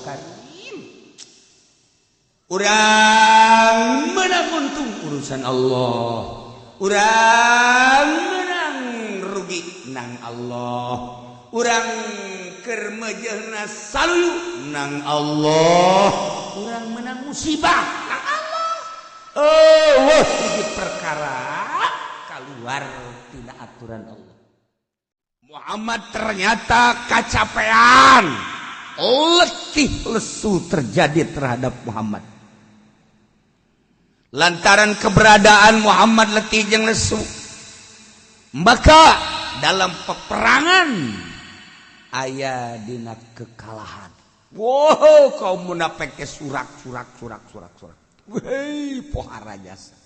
Karim. Urang menang untung urusan Allah, urang menang rugi nang Allah, urang keur meujeuhna saluyu nang Allah, urang menang musibah nang Allah. Oh, wah, hiji perkara keluar tina aturan Allah. Muhammad ternyata kacapean, letih lesu terjadi terhadap Muhammad. Lantaran keberadaan Muhammad letih jeung lesu, maka dalam peperangan aya dina kekalahan. Wow, kaum munafik teh surak surak surak surak surak. Weh, pohara jasa.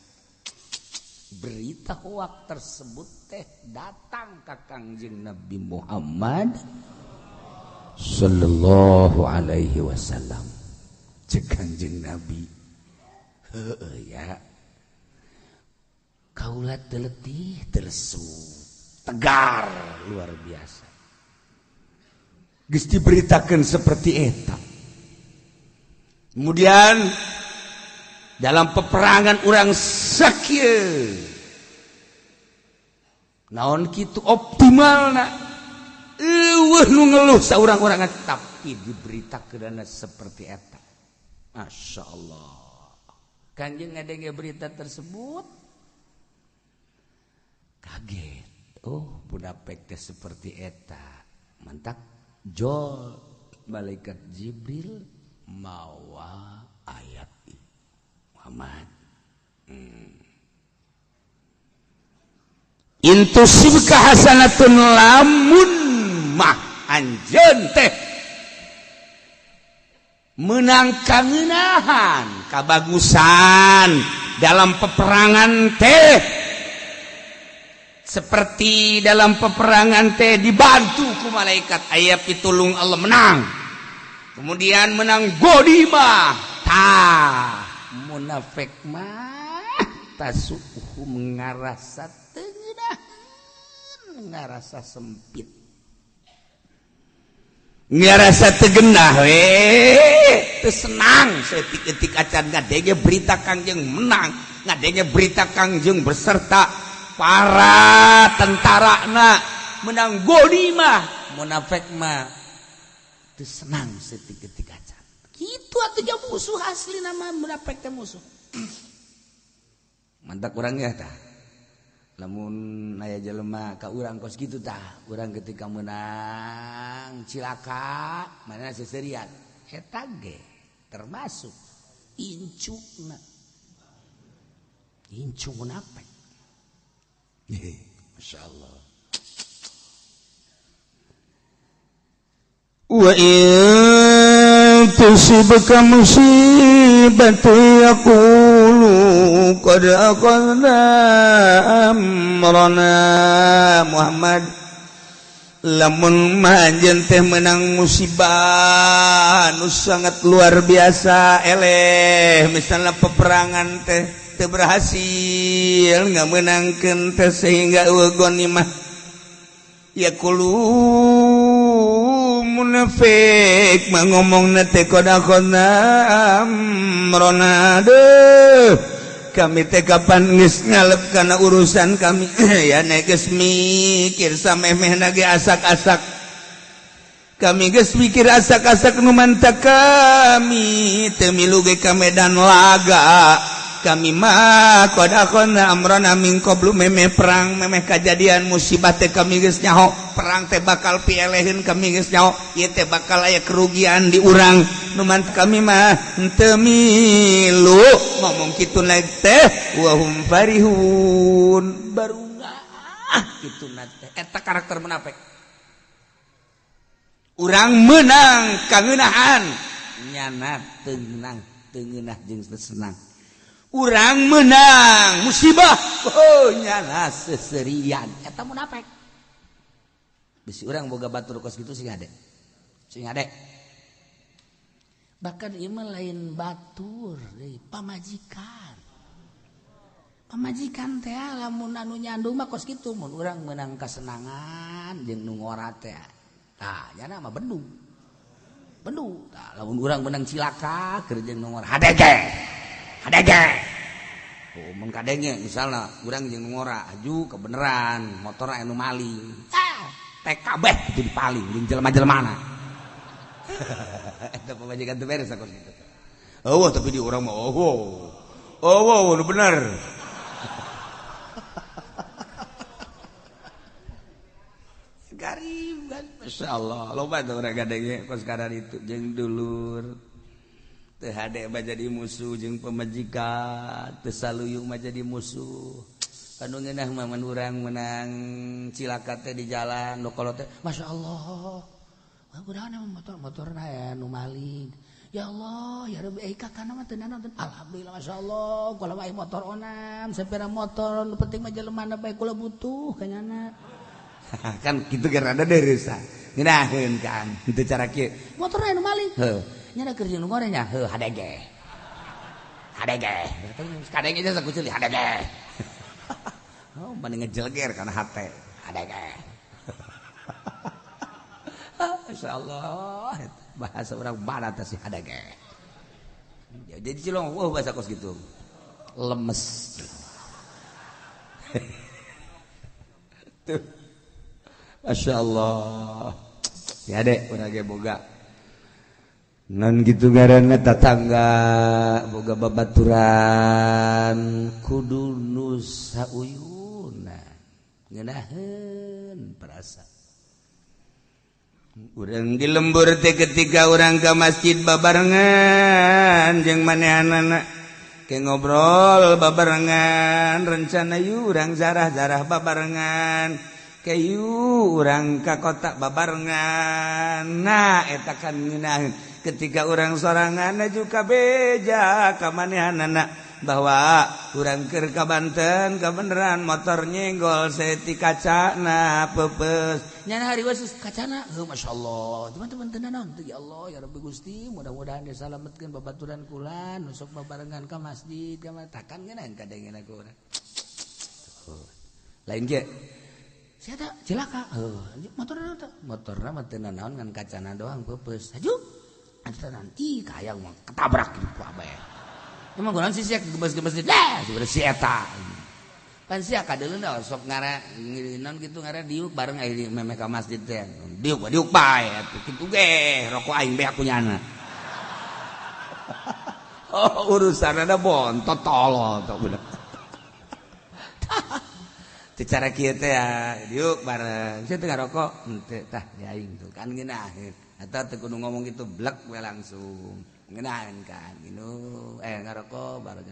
Berita hoak tersebut teh datang ke Kangjeng Nabi Muhammad sallallahu alaihi wasallam. Cek Kangjeng Nabi, heueuh ya. Kaula teu letih teu lesu, tegar luar biasa. Geus diberitakeun seperti eta. Kemudian dalam peperangan urang sakieu naon kitu optimalna, eueuh nu ngeluh saurang-urangan, tapi diberitakeunana seperti eta. Masya Allah, Kanjeng ngadenge berita tersebut kaget. Oh, munafik teh seperti eta. Mantak jol malaikat Jibril mawa ayat Muhammad. In tusibka hasanatun, lamun mah anjeun teh menang kangeunahan kabagusan dalam peperangan teh, seperti dalam peperangan teh dibantu ku malaikat, aya pitulung Allah, menang, kemudian menang ghanimah, tah munafik mah tasu'uhum ngarasa teu ngeunaheun, ngarasa sempit, ngarasa teu genah we, teu senang saeutik-eutik acan ngadenge berita Kangjeng menang, ngadenge berita Kangjeng beserta para tentara na menang ghanimah, munafik mah teu senang saeutik-eutik acan. Kitu atuh ja musuh asli nama munafik teh musuh. Mantap urangnya tah. Lamun aya jelema ka urang kos kitu tah, urang ketika menang cilaka, mana seserian. Eta ge termasuk incukna. Incu munafik. Masya Allah. Wa in tusibka musibatu yaqulu qad akhadna amrana. Muhammad, lamun mah anjeun teh menang musibah nu sangat luar biasa eleh, misalnya peperangan teh teu berhasil ngamenangkeun teh sehingga eueuh ghanimah, yaqulu munafik mah ngomongna teh qad akhadna amrana, deuh kami teh kapan geus ngalep kana urusan kami ya, nek geus mikir samemehna ge asak-asak, kami geus mikir asak-asak, nu mantak kami teu milu ge ka medan laga. Kami mah qad akhadna amrana min qablu, memeh perang, memeh kajadian musibah teh kami geus nyaho perang teh bakal pieleheun, kami geus nyaho ieu teh bakal aya kerugian di urang, nu mantak kami mah henteu milu. Ngomong kitu teh wa hum farihun, barungah kitu teh. Eta karakter munafik. Urang menang kangeunahan, nyana teu ngeunang, teu ngeunah jeung teu senang. Urang menang musibah, oh, nyana seserian. Eta munafik. Bisi urang boga batur kos kitu, sing hade, sing hade. Bahkan ieu mah lain batur deui, pamajikan. Pamajikan teh lamun anu nyandung mah kos kitu, mun urang menang kasenangan jeung nu ngora teh, tah nyana mah bendung. Bendu tah lamun urang menang cilaka keur jeung nu ngora hadege. Hadege. Oh, mun kadenge misalna urang jeung nu ngora aju kebeneran motor anu maling. Tah, TKB itu dipaling jeung jelema-jelemana. Eta pamajikan teu beres aku gitu. Oh, tapi di urang mah oh. Oh, nu bener. Garib kan, Masya Allah. Loba tuh orang gadengnya kos kadar itu jeung dulur. Teu hade mah jadi musuh jeung pamajikan, teu saluyung mah jadi musuh. Anu ngeunah mah mun urang menang cilaka teh di jalan nu kolot teh, Masya Allah. Wah, kunaon motor-motorna aya nu maling. Ya Allah, ya Rabbi, kakana mah teu nanaon. Alhamdulillah, Masya Allah, kula mah motor onam, sepeda motor, nu penting mah jelema bae kula butuh kanyana. Kan kitu ge rada deureusa. Ngeunaheun kan, henteu cara kieu. Motor anu maling. Heuh. Nya keur jeung nu ngore nya, heuh hadege. Hadege. Kadenge geus sakucil hadege. Oh, mending ngejelger kana hate. Hadege. Masyaallah, bahasa orang barat sih hadege. Jadi cilong, wah bahasa kos gitu. Lemes. Tuh. Masya Allah. Ya dek, urang ge boga. Non gitu ngaranna tatangga, boga babaturan kudu nu sauyuna. Ngeunaheun perasa. Urang di lembur teh ketika urang ka masjid babarengan jeung manehanana ke ngobrol babarengan, rencana yuk urang zarah-zarah babarengan. Kayu urang ka kota babarengan. Nah eta kan ngeunaheun ketika urang sorangan juga beja ka manehanana bahwa urang keur ka Banten kabeneran motor nyenggol saeutik kacana peupeus nyana hari wasus kacana heuh masyaallah teman-teman teu nanaon teu ya Allah ya Rabbi Gusti mudah-mudahan disalametkeun babaturan kula nu sok babarengan ka masjid ka takan ngeunaheun kadengena ku urang lain ge sia teh cilaka heuh motorna teh motorna mah teu nanaon ngan kacana doang peupeus haju atuh nanti kahayang mah ketabrak gitu ku abae emang kunaon sih sia gemes-gemes dah sebenarnya si eta pan sia kadeuleuh sok ngara naon kitu ngara diuk bareng aya memeh ka masjid teh diuk diuk bae atuh kitu ge rokok aing beak kunyana oh urusanna bontot tolol tok budak. Secara kieu teh diuk bareng sia teh ngarokok henteu tah di aing tuh kan ngeunaheun eta teu kudu ngomong gitu blek we langsung ngeunaheun kan minum ngarokok bareng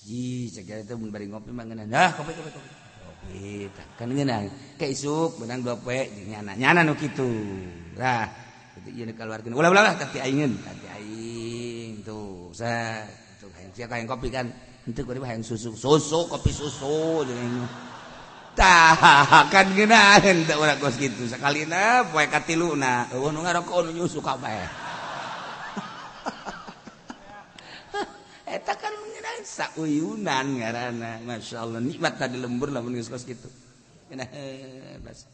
ji cek teh mun bari ngopi mah ngeunaheun dah kopi kopi kopi kopi tah kan ngeunaheun ke isuk beunang 2 poe jeung nyana nyana nu kitu lah kitu ieu dikaluarkeun ulah-ulah tah ti aing tuh sa tuh hayang sia hayang kopi kan henteu kudu hayang susu susu kopi susu jeung tah kan ngeunaheun teh urang kos kitu sakalina poe katiluna eueuh nu ngarokok nu nyusu kabeh eta kan ngeunaheun sauyunan ngaranna masyaallah nikmat tadi lembur lamun geus kos kitu ngeunaheun bas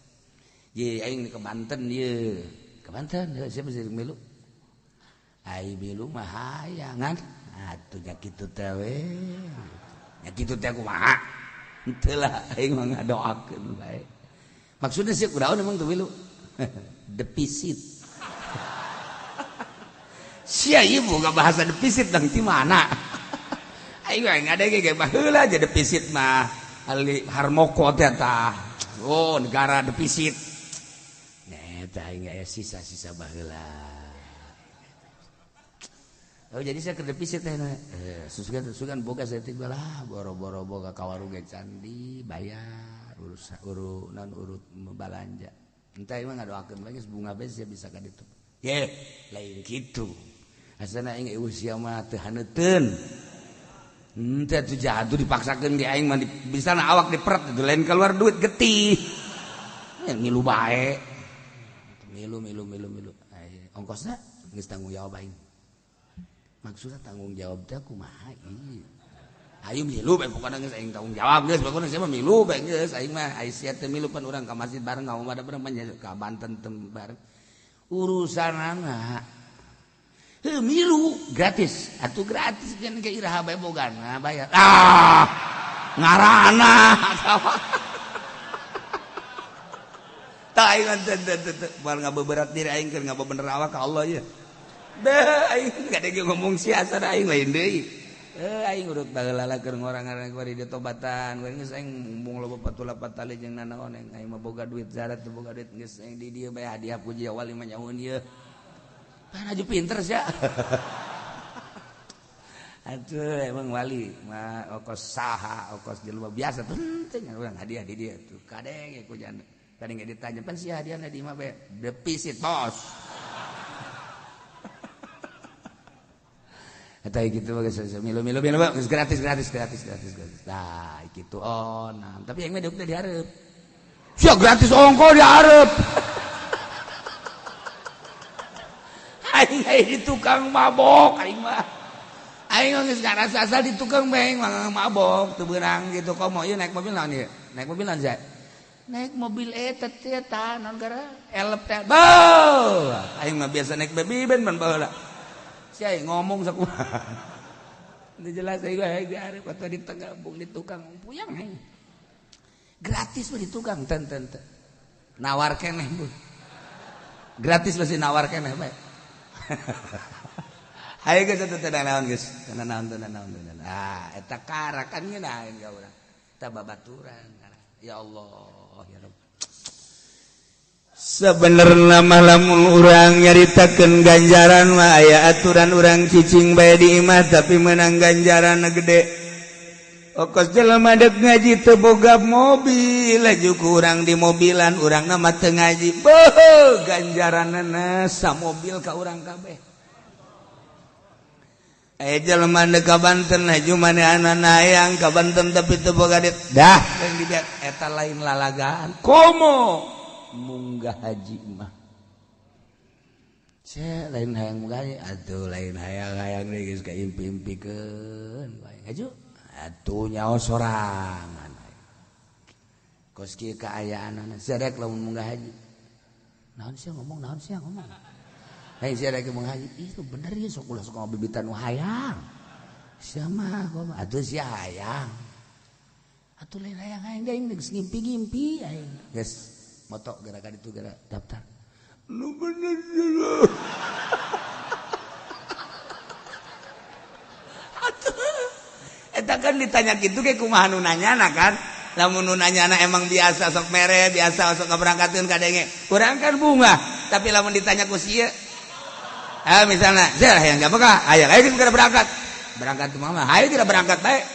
ye aing ke Banten ye ke Banten heuh sia mesti milu ai milu mah hayangan atuh nya kitu teh we nya kitu teh kumaha henteu lah aing mah ngadoakeun bae. Maksudnya sih kudaon emang teu milu. Defisit. Sia ieu boga bahasa defisit dang ti mana? Aing mah ngadenge ge baheula aja defisit mah. Ali Harmoko teh tah. Oh, negara defisit. Eta aing aya sisa-sisa baheula. Oh, jadi saya ke defisit teh. Susukan boga saya teh lah boro-boro boga ka warung ge candi bayar urus urut non urut balanja. Entah emang ngadoakeun lagi bunga bae sia bisa ka ditu. Ye, lain kitu. Asana aing usia mah teu haneuteun. Henteu atuh jatuh dipaksakeun ge aing mah bisa na awak diperet itu lain keluar duit getih. Ngilu bae. Milu milu milu milu. Ongkosna geus tanggung jawab aing. Maksudna tanggung jawab teh kumaha ieu? Ayo milu bae pokona geus aing tanggung jawab geus pokona sia mah milu bae geus aing mah ai sia teh milu pan urang ka masjid bareng ka omah bareng ka Banten teh bareng. Urusanana Heuh milu gratis. Atuh gratis kan ke iraha bae bogana bayar. Ah ngarana. Tah aing teu teu teu moal ngabeberat diri aing keur ngabebener awak ka Allah ieu. Deh aing kadege ngomong sia aing lain deui. Aing urut baheula keur ngorang-ngorang kuari ditobatan geus aing mumbung loba patula patali jeung nanaon aing mah boga duit zarat teu boga duit geus aing di dieu bae hadiah puji wali mah nyahoeun ieu. Pan aju pinter sia. Atuh emang wali mah okos saha okos jelema biasa penting urang hadiah di dieu tuh kadenge ku janda. Kadenge ditanya pan sia hadiahna di imah bae defisit bos. Eta gitu geus milu milu milu geus gratis gratis gratis gratis gratis. Nah, kitu onam. Tapi yang mah deuk dihareup. Sia gratis ongko dihareup. Aing di tukang mabok aing mah. Aing geus ngarasa asal di tukang bae mabok teu beunang gitu komo ieu naik mobil naon ieu? Naik mobil naon sia? Naik mobil eta teh ta naon gara? Elep teh. Beuh. Aing mah biasa naik baby ben ban baheula. Saya ngomong sakumaha. Teu jelas aing mah diarep atau di tengah bung di tukang puyang aing. Gratis mah di tukang ten ten ten. Nawar keneh bu. Gratis masih nawar keneh bae. Hayu geus teu naon geus. Teu naon teu naon teu naon. Ah eta karakan ngeunah aing ka urang. Eta babaturan. Ya Allah ya Rabb. Sebenarnya mah lamun urang nyaritakeun ganjaran mah aya aturan urang cicing bae di imah tapi menang ganjaran gede. Okos jelema deuk ngaji teu boga mobil, laju ku urang di mobilan urangna mah teu ngaji. Beuh, ganjaranna samobil ka urang kabeh. Aya jelema deuk ka Banten laju manehanana hayang ka Banten tapi teu boga duit. Dah, yang dibiak eta lain lalagaan. Komo munggah haji mah saya lain hayang munggah haji atuh lain hayang-hayang geus ka impi-impikeun bae haju atuh nyaho sorangan kos kieu kaayaanana sia rek lamun munggah haji naon sia ngomong naon sia ngomong hei sia rek munggah haji itu bener ieu sok ulah sok ngabibitan nu hayang sia mah kumaha atuh sia hayang atuh lain hayang-hayang deui geus ngimpi-ngimpi aing geus motok gerakan itu gerak daftar lu bener dulu. Eta kan ditanya gitu kayak kumaha nu nanyana kan lamun nu nanyana emang biasa sok mere biasa sok ngaberangkatkeun kadenge urang kan bunga tapi lamun ditanya ku sieu ah misalnya sia hayang ka hayang ayo geus berangkat berangkat mah hayu geura berangkat bae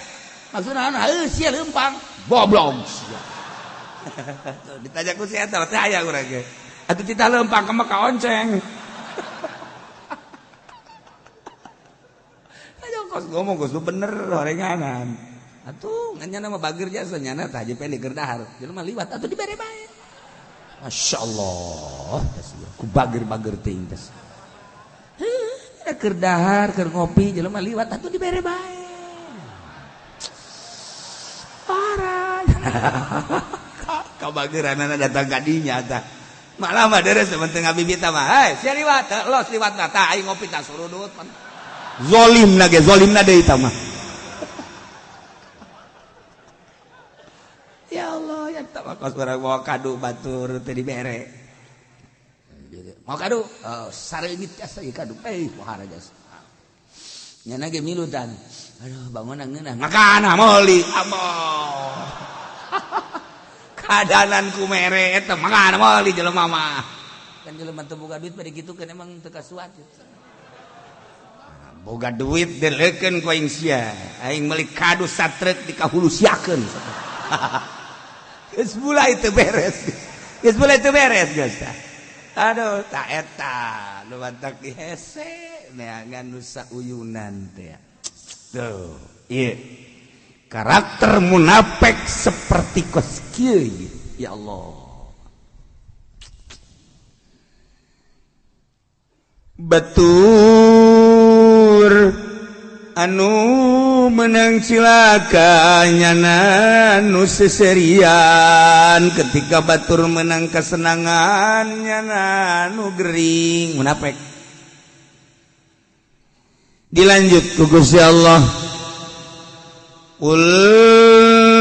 maksudna heuh sia leumpang goblok sia. Ditanya ku si eta teh aya urang ge. Atuh cita leumpang ka mah onceng. Ayo kos ngomong kos bener horenganan. Atuh ngan nyana mah bager jasa nyana tah haji pendek keur dahar. Jelema liwat atuh dibere bae. Masyaallah, ku bager-bager teuing tes. Heuh, keur dahar keur ngopi jelema liwat atuh dibere bae. Parah. Kabageranana datang ka dinya tah. Malah mah deres penting ngabibita mah. Hei, sia liwat, los liwat mah tah aing ngopi tah surudut. Zolimna ge, zolimna deui tah mah. Ya Allah, ya tah mah kos urang bawa kadu batur teu dibere. Mau kadu? Oh, sareungit jasa ieu kadu. Eh, pohara jasa. Nyana ge milu tan. Aduh, bangunna ngeunah. Makana meuli. Amoh. Kadanan ku mere eta mangana meuli jelema mah. Kan jelema teu boga duit pada kitu kan emang teu kasuat. Boga duit deleukeun ku aing sia. Aing meuli kadu satrek dikahulusiakeun. Geus mulai teu beres. Geus mulai teu beres geus tah. Aduh, ta eta nu mantak dihese neangan nu sauyunan teh. Tuh, ieu. Karakter munafik seperti kos kieu ya Allah. Batur anu menang cilaka nyana nu seserian ketika batur menang kesenangan nyana nu gering munafik. Dilanjut ku Gusti Allah, Qul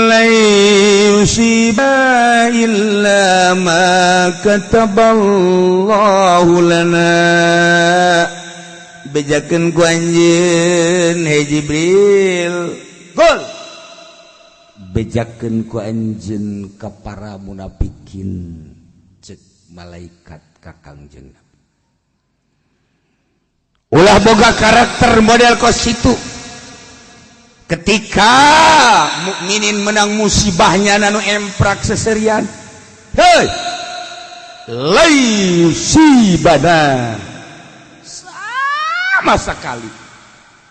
lan yusibana illa ma kataballahu lana. Bejakeun ku anjeun, hei Jibril, gol, bejakeun ku anjeun ka para munafikin. Cek malaikat ka Kangjeng Nabi, ulah boga karakter model kos itu. Ketika mukminin menang musibahnya, nanu emprak seserian, hei, lan yusibana, sama sekali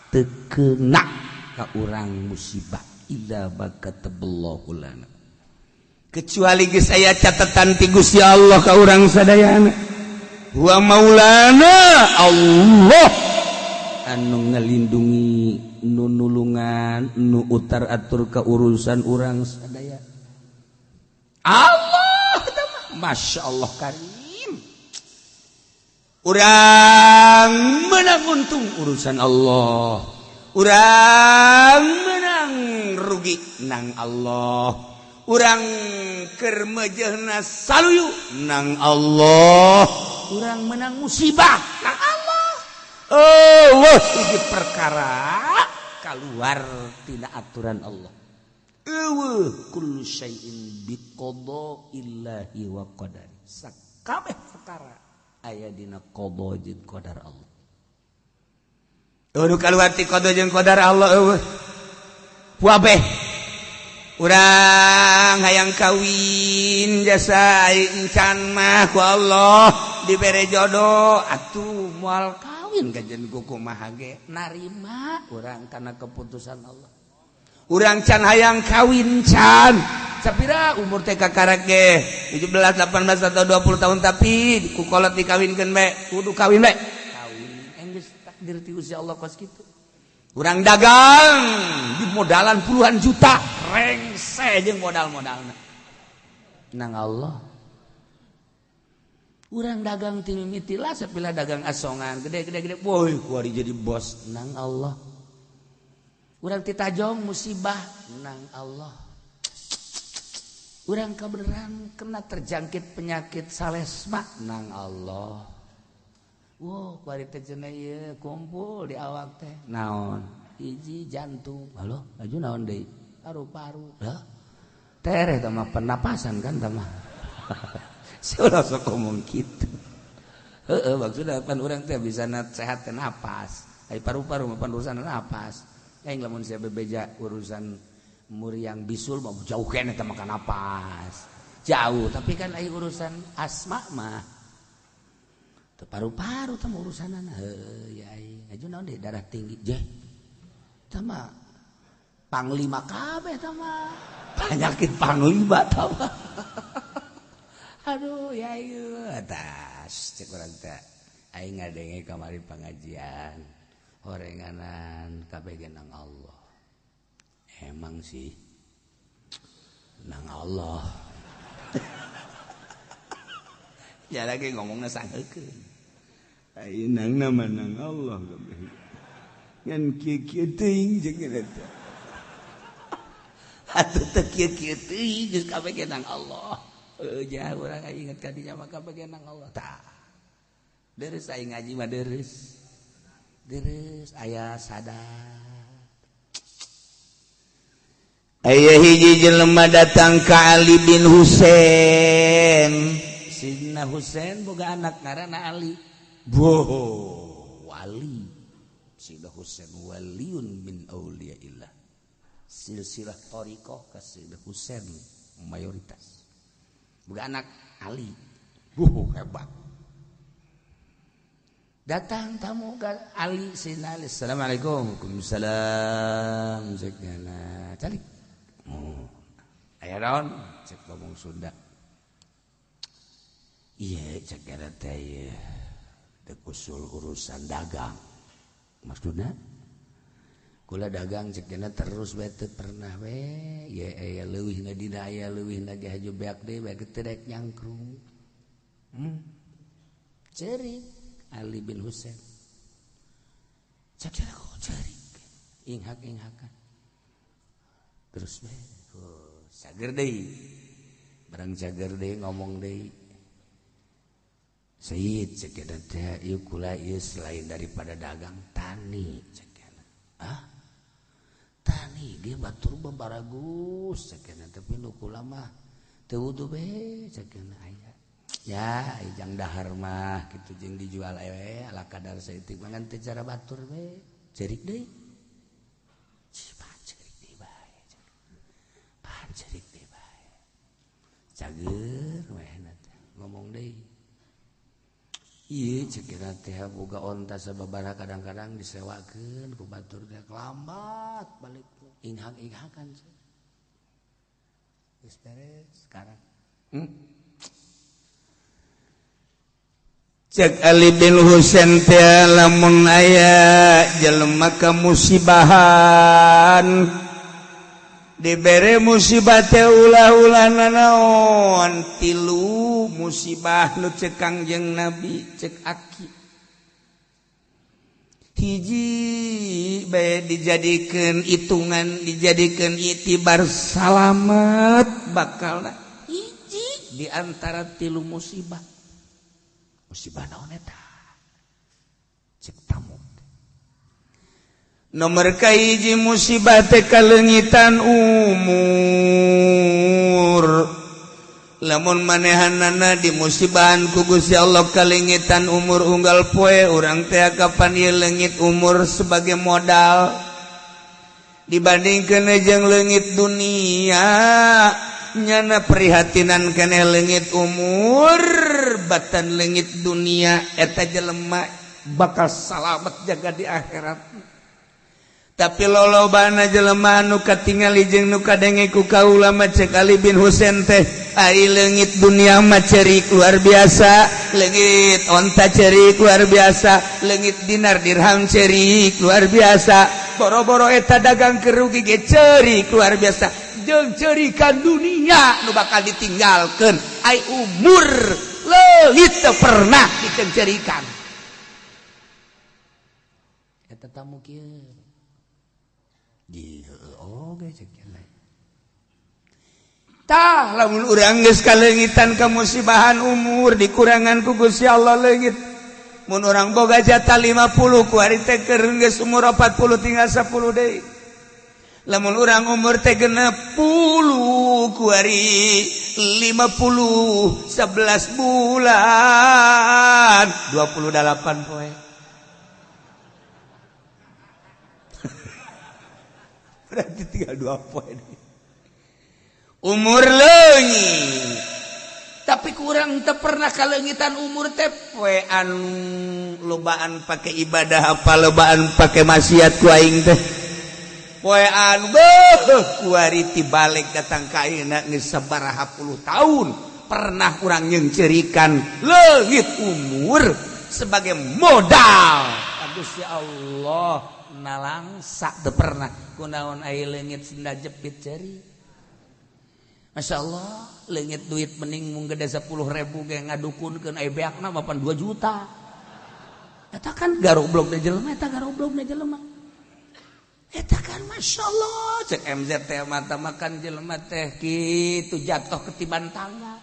teu kena ka urang musibah, illa ma kataballahu lana, kecuali geus aya catatan ti Gusti Allah ka urang sadayana. Huwa maulana, Allah anu ngelindungi, nu nulungan, nu utar atur ke urusan urang sadaya. Allah, Masya Allah karim. Urang menang untung urusan Allah, urang menang rugi nang Allah, urang keur mejehna saluyu nang Allah, urang menang musibah nang Allah. Oh, hiji perkara keluar tina aturan Allah eueuh. Kullu syai'in biqada'illahi wa qadari, sakabeh perkara aya dina qada jeung qadar Allah. Eueuh, kaluar ti qada jeung qadar Allah eueuh. Puabeh urang hayang kawin jasa encan mah ku Allah dibere jodoh, atuh moal kawin kajen kumaha ge narima urang karena keputusan Allah. Urang can hayang kawin, can sapira umur teh kakarek ge 17, 18 atau 20 tahun, tapi ku kolot dikawinkeun bae, kudu kawin bae, kawin enggeus takdir ti Gusti Allah kos kitu. Urang dagang di modalan puluhan juta, rengse jeung modal-modalna, nang Allah. Urang dagang ti mimiti lah sapila dagang asongan gede gede gede, woi, kuari jadi bos, nang Allah. Urang titajong musibah, nang Allah. Urang kebenaran kena terjangkit penyakit salesma, nang Allah. Wow, kuari teh cenah ieu kumpul di awak teh naon, hiji jantung, halo, laju naon deui, paru-paru lah, tereh tah mah pernapasan kan tah mah. Ulah sok ngomong kitu. Heeh, maksudna pan urang teh bisa sehat teh napas, ai paru-paru mah pan urusan napas. Aing lamun sia bebeja urusan muriang bisul mah jauh keneh teh makan napas. Jauh, tapi kan ai urusan asma mah teu paru-paru teh urusanana. Heuh, ya aing. Aju naon deui, darah tinggi jeh. Tah mah panglima kabeh tah mah. Penyakit panglima tah mah. Aduh ya ieu atas cek urang teh, aing ngadenge kamari pengajian horenganan kabeh ge nang Allah. Emang sih nang Allah. Ya lagi ngomongna sangeukeun. Aing nang nama nang Allah kabeh. Ngan kieu-kieu teuing jeung eta. Atuh teu kieu-kieu teuing geus kabeh ge nang Allah. Heuh, jah urang inget ka dinya mah kabeh ge nang Allah. Tah. Deres aing ngaji mah deres. Deres aya sadar. Aya hiji jelema datang ka Ali bin Husain. Sidina Husain boga anak ngaranna Ali. Boh, wali. Sidina Husain waliun min auliyaillah. Silsilah thariqah ka Sidina Husain mayoritas. Boga anak Ali. Boh, hebat. Datang tamu ke Ali, Sidina Ali. Assalamualaikum. Waalaikumsalam. Cek nyana. Calik. Oh. Aya naon? Cek ngomong Sunda. Iya, cek nyana teh ieu. Dek usul urusan dagang. Maksudna? Kula dagang cek nyana terus we teu pernah we. Ye aya leuwihna dina aya leuwihna ge haju beak deui bae teu rek nyangkrung. Cerik Ali bin Husain. Cek nyana. Inghak-inghakan. Terus bae. Oh, cager deui. Barang cager deui ngomong deui. Sayyid cek eta teh ieu kula ieu selain daripada dagang tani cek eta. Ah? Tani ge batur baragus cek eta tapi nu kula mah teu wudu be cek eta aya. Ya, jang dahar mah kitu jeung dijual we ala kadar saeutik mah ngan teu cara batur we. Cerik deui. Pan cerik deui bae. Pan cerik deui bae. Cager we teh ngomong deui. Ieu cek eta teh boga onta sababaraha kadang-kadang disewakeun ku batur teh lambat balik inghak-inghakan. Geus beres sekarang. Cek Ali bin Husain teh lamun aya jelema kamusibahan dibere musibah teh ulah-ulah nanaon tilu musibah nu cek Kangjeng Nabi cek aki hiji bae dijadikeun hitungan dijadikeun itibar salamet bakal hiji di antara tilu musibah. Musibah naon eta? Cek tamu. Nomor kahiji musibah teh kaleungitan umur. Lamun manehanana di musibahan ku Gusti Allah kaleungitan umur unggal poe urang teh kapan ieu leungit umur sebagai modal dibandingkeun jeung leungit dunia. Nyana prihatinan keneh leungit umur batan leungit dunia eta jelema bakal salamet jaga di akhirat. Tapi lolobana jelema nu katingali jeung nu kadenge ku kaula mah cek Ali bin Husain teh ari leungit dunia mah cerik luar biasa, leungit onta cerik luar biasa, leungit dinar dirham cerik luar biasa, boro-boro eta dagang kerugi ge cerik luar biasa. Jeung cerikan dunia nu bakal ditinggalkeun ai umur leuit teu pernah dicencerikan. Eta tamu kieu di oge cek lain. Tah lamun urang geus kaleungitan kamusibahan umur dikurangan ku Gusti Allah leungit. Mun urang boga jatah 50 ku ari teh keur geus umur 40 tinggal 10 deui. Lamun urang umur teh 60 kuari 50 11 bulan 28 poe. Berarti tinggal 2 poe. Umur leungit. Tapi kurang teu pernah kaleungitan umur teh poe anu lobaan pake ibadah apa lobaan pake maksiat ku aing teh. Poean beuh kuari ti balik datang ka ayeuna geus sabaraha puluh tahun pernah urang nyengcerikan leungit umur sebagai modal. Aduh ya Allah nalangsa teu pernah kunaon aya leungit senda jepit ceri. Masya Allah leungit duit mending mung gede 10.000 ge ngadukunkeun aya beakna mah 2 juta. Eta kan garoblok da jelema eta garoblok da jelema. Eta kan Masya Allah cek MZ teh mata makan jelema teh kitu jatuh ketiban tangga.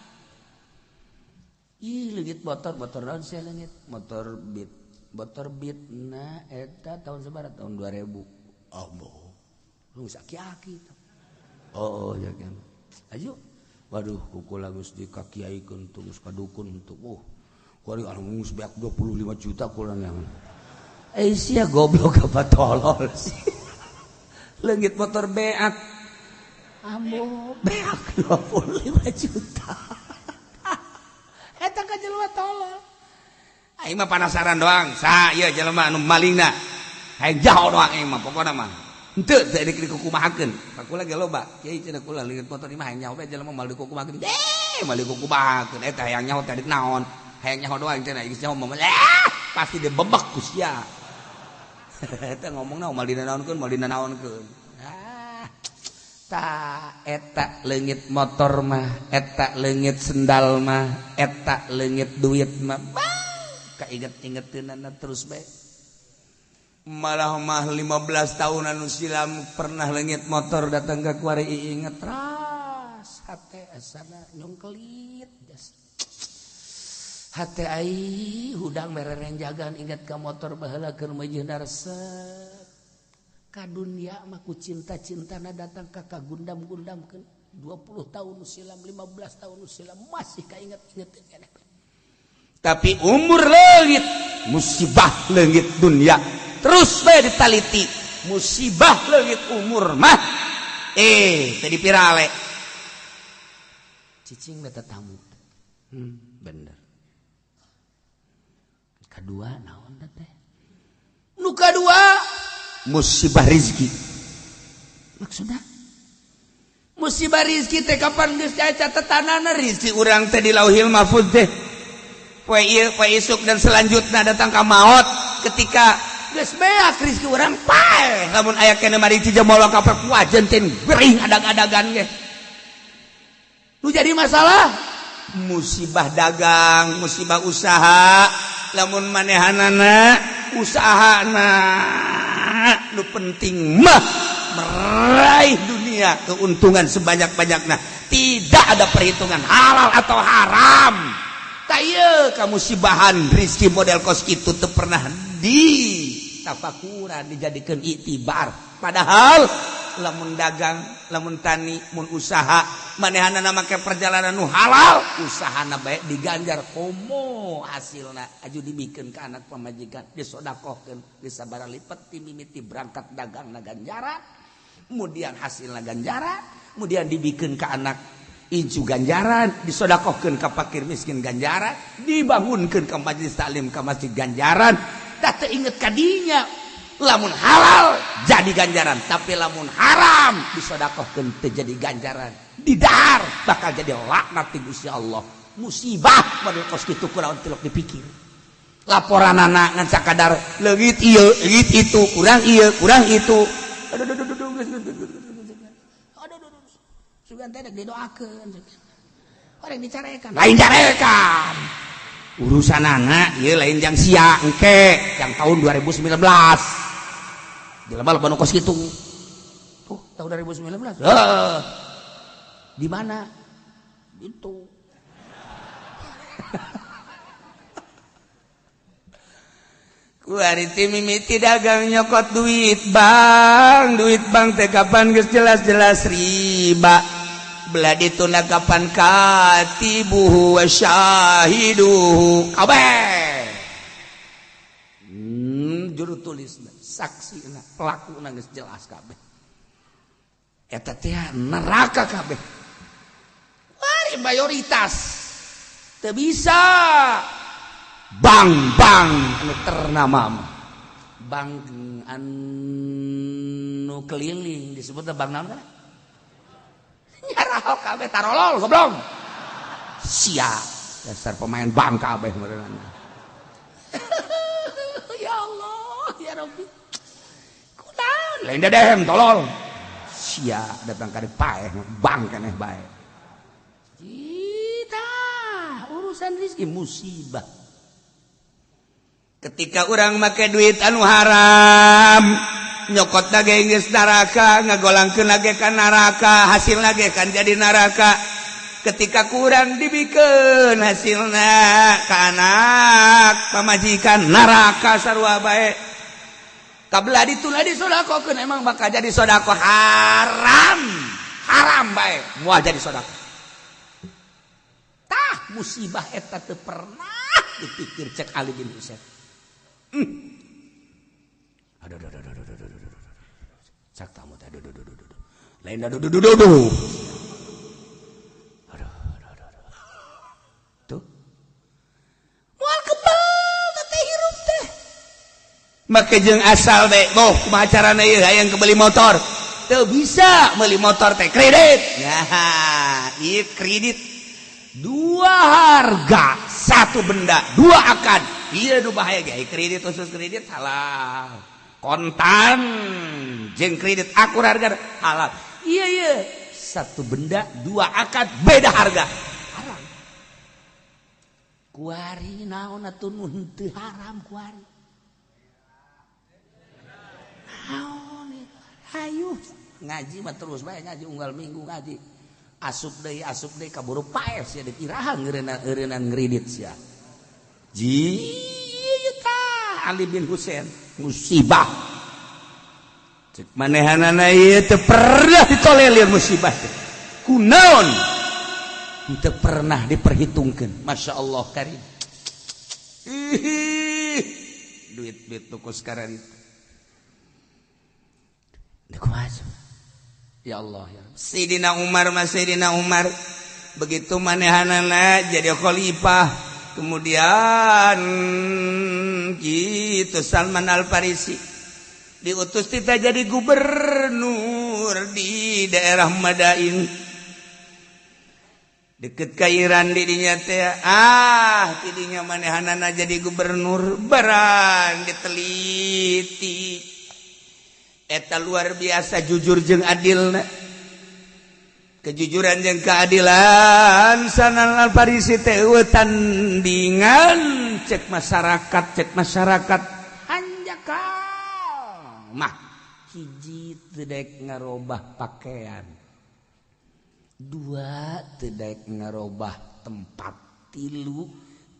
Ih leungit motor naon sia leungit motor beat na eta tahun sabaraha tahun 2000. Allah lu aki-aki. Oh ya kan. Ayo waduh kukula geus dikakiaikeun tuh geus kadukun tuh. Oh kuari anu geus beak 25 juta kula nyaman. Eh sia goblok apa tolol sih. Leungit motor beak ambo beak 25 juta. Eta ka jelema tolol. Aing mah penasaran doang sa ieu jelema anu malingna hayang jaho doang aing mah pokona mah henteu teu dikukumahakeun. Kula ge loba kiai cenah kula leungit motor ieu mah hayang nyaho bae jelema mal dikukumahakeun. Mal dikukumahakeun eta hayang nyaho teh naon hayang nyaho doang cenah geus nyaho mah pasti dibebek ku sia. Eta ngomongna mal dinanaonkeun mal dinanaonkeun. Ah ta eta leungit motor mah eta leungit sendal mah eta leungit duit mah kainget-ingeteunana terus bae. Malah mah 15 tahun anu silam pernah leungit motor datang ke kuari inget ras hate asana nyongkelit hate ai hudang merereng jagaan inget ka motor baheula keur meujeuhna resep. Ka dunia mah ku cinta-cintana datang ka kagundam-gundamkeun 20 tahun silam 15 tahun silam masih kainget-inget keneh. Tapi umur leungit musibah leungit dunia terus bae ditaliti musibah leungit umur mah tadi pirale cicing beta tamu. Bener. Kedua naon teh? Nu kadua musibah rizki. Maksudna musibah rizki teh kapan geus aya catetanana rizki urang teh di Lauhil Mahfuz teh. Poe ieu poe isuk dan selanjutna datang ka maot ketika geus beak rizki urang paeh lamun aya keneh mari cijemolo ka wajen teh gering adag-adagan ge. Nu jadi masalah musibah dagang, musibah usaha, lamun manehanana usahana nu penting mah meraih dunia keuntungan sebanyak-banyaknya, tidak ada perhitungan halal atau haram. Tak ieu kamusibahan rizki model kos kitu teu pernah di tafakuran dijadikeun iktibar. Padahal lamun dagang, lamun tani, mun usaha manehanana make perjalanan nu halal, usahana bae diganjar komo hasilna aju dibikeun ka anak pamajikan, disodakohkeun, disabaraha lipet ti mimiti berangkat dagangna ganjaran, kemudian hasilna ganjaran, kemudian dibikeun ka anak incu ganjaran, disodakohkeun ka fakir miskin ganjaran, dibangunkeun ka majelis taklim ka masjid ganjaran. Tah teu inget kadinya lamun halal jadi ganjaran, tapi lamun haram disodakohkeun teu jadi ganjaran, didahar bakal jadi laknat ti Gusti Allah. Musibah model kos kitu kunaon tilok dipikir. Laporanana ngan sakadar leungit ieu, leungit itu, kurang ieu, kurang itu. Aduh aduh aduh aduh aduh. Sugan teh dek didoakeun. Orang dicarekan. Lain carekan. Urusan anak ieu lain jang sia engke jang tahun 2019. Jelema loba nu kos kitu. Tuh, tahun 2019. Heeh. Di mana? Itu. Kuari ti mimiti dagang nyokot duit bank teh kapan geus jelas-jelas riba. Belah dituna kapan katibuhu wa syahiduhu kabeh. Juru tulisna, saksina, pelakuna geus jelas kabeh. Eta teh neraka kabeh. Wari mayoritas teu bisa. Bank-bank anu ternama mah. Bank anu keliling disebutna bank naon kana? Nyarahok kabeh tarolol goblok. Sia dasar pemain bank kabeh meureunana. Ya Allah, ya Rabbi. Kunaon lain dedehem tolol. Sia datang ka paeh bank keneh bae. Cita urusan rezeki musibah. Ketika urang make duit anu haram, nyokot lagi geus neraka, ngagolangkeun lagi ka neraka, hasilna ge kan jadi neraka. Ketika kurang dibikeun hasilna ka anak pamajikan neraka sarua bae. Kabla dituna disodakohkeun emang bakal jadi sodako haram. Haram bae moal jadi sodako. Tah musibah eta teu pernah dipikir cek Ali bin Husain. Aduh aduh aduh aduh aduh aduh. Cak tamu teh aduh aduh aduh aduh. Lain aduh aduh aduh aduh. Aduh aduh aduh. Tuh. Moal kebal teh hirup teh. Make jeung asal teh, boh kumaha carana ieu hayang kebeli motor. Teu bisa meuli motor teh kredit. Nah, ieu kredit dua harga, satu benda, dua akad. Iya nu bahaya ge kredit khusus kredit halal. Kontan jeung kredit akur harga halal. Iya iya, satu benda dua akad beda harga. Haram. Kuari naon atuh nu henteu haram kuari. Hayu ngaji mah terus bae ngaji unggal minggu ngaji. Asup deui kaburu paeh sia deuk iraha ngeureunang ngridit sia. Ji tah Ali bin Husain musibah. Cek manehanana ieu teu pernah ditolelir musibah teh. Kunaon? Teu pernah diperhitungkeun. Masya Allah karim. Ih, duit-duit tuku sekarang itu. Ya Allah ya. Sayyidina Umar mas Sayyidina Umar begitu manehanana jadi khalifah, kemudian gitu Salman Al Farisi diutus kita jadi gubernur di daerah Madain deket ke Iran didinya teh tidinya manehanana jadi gubernur barang diteliti eta luar biasa jujur jeung adilna kejujuran jeung keadilan Salman Al Farisi teh tandingan cek masyarakat hanjakal mah hiji teu daek ngarobah pakaian, dua teu daek ngarobah tempat, tilu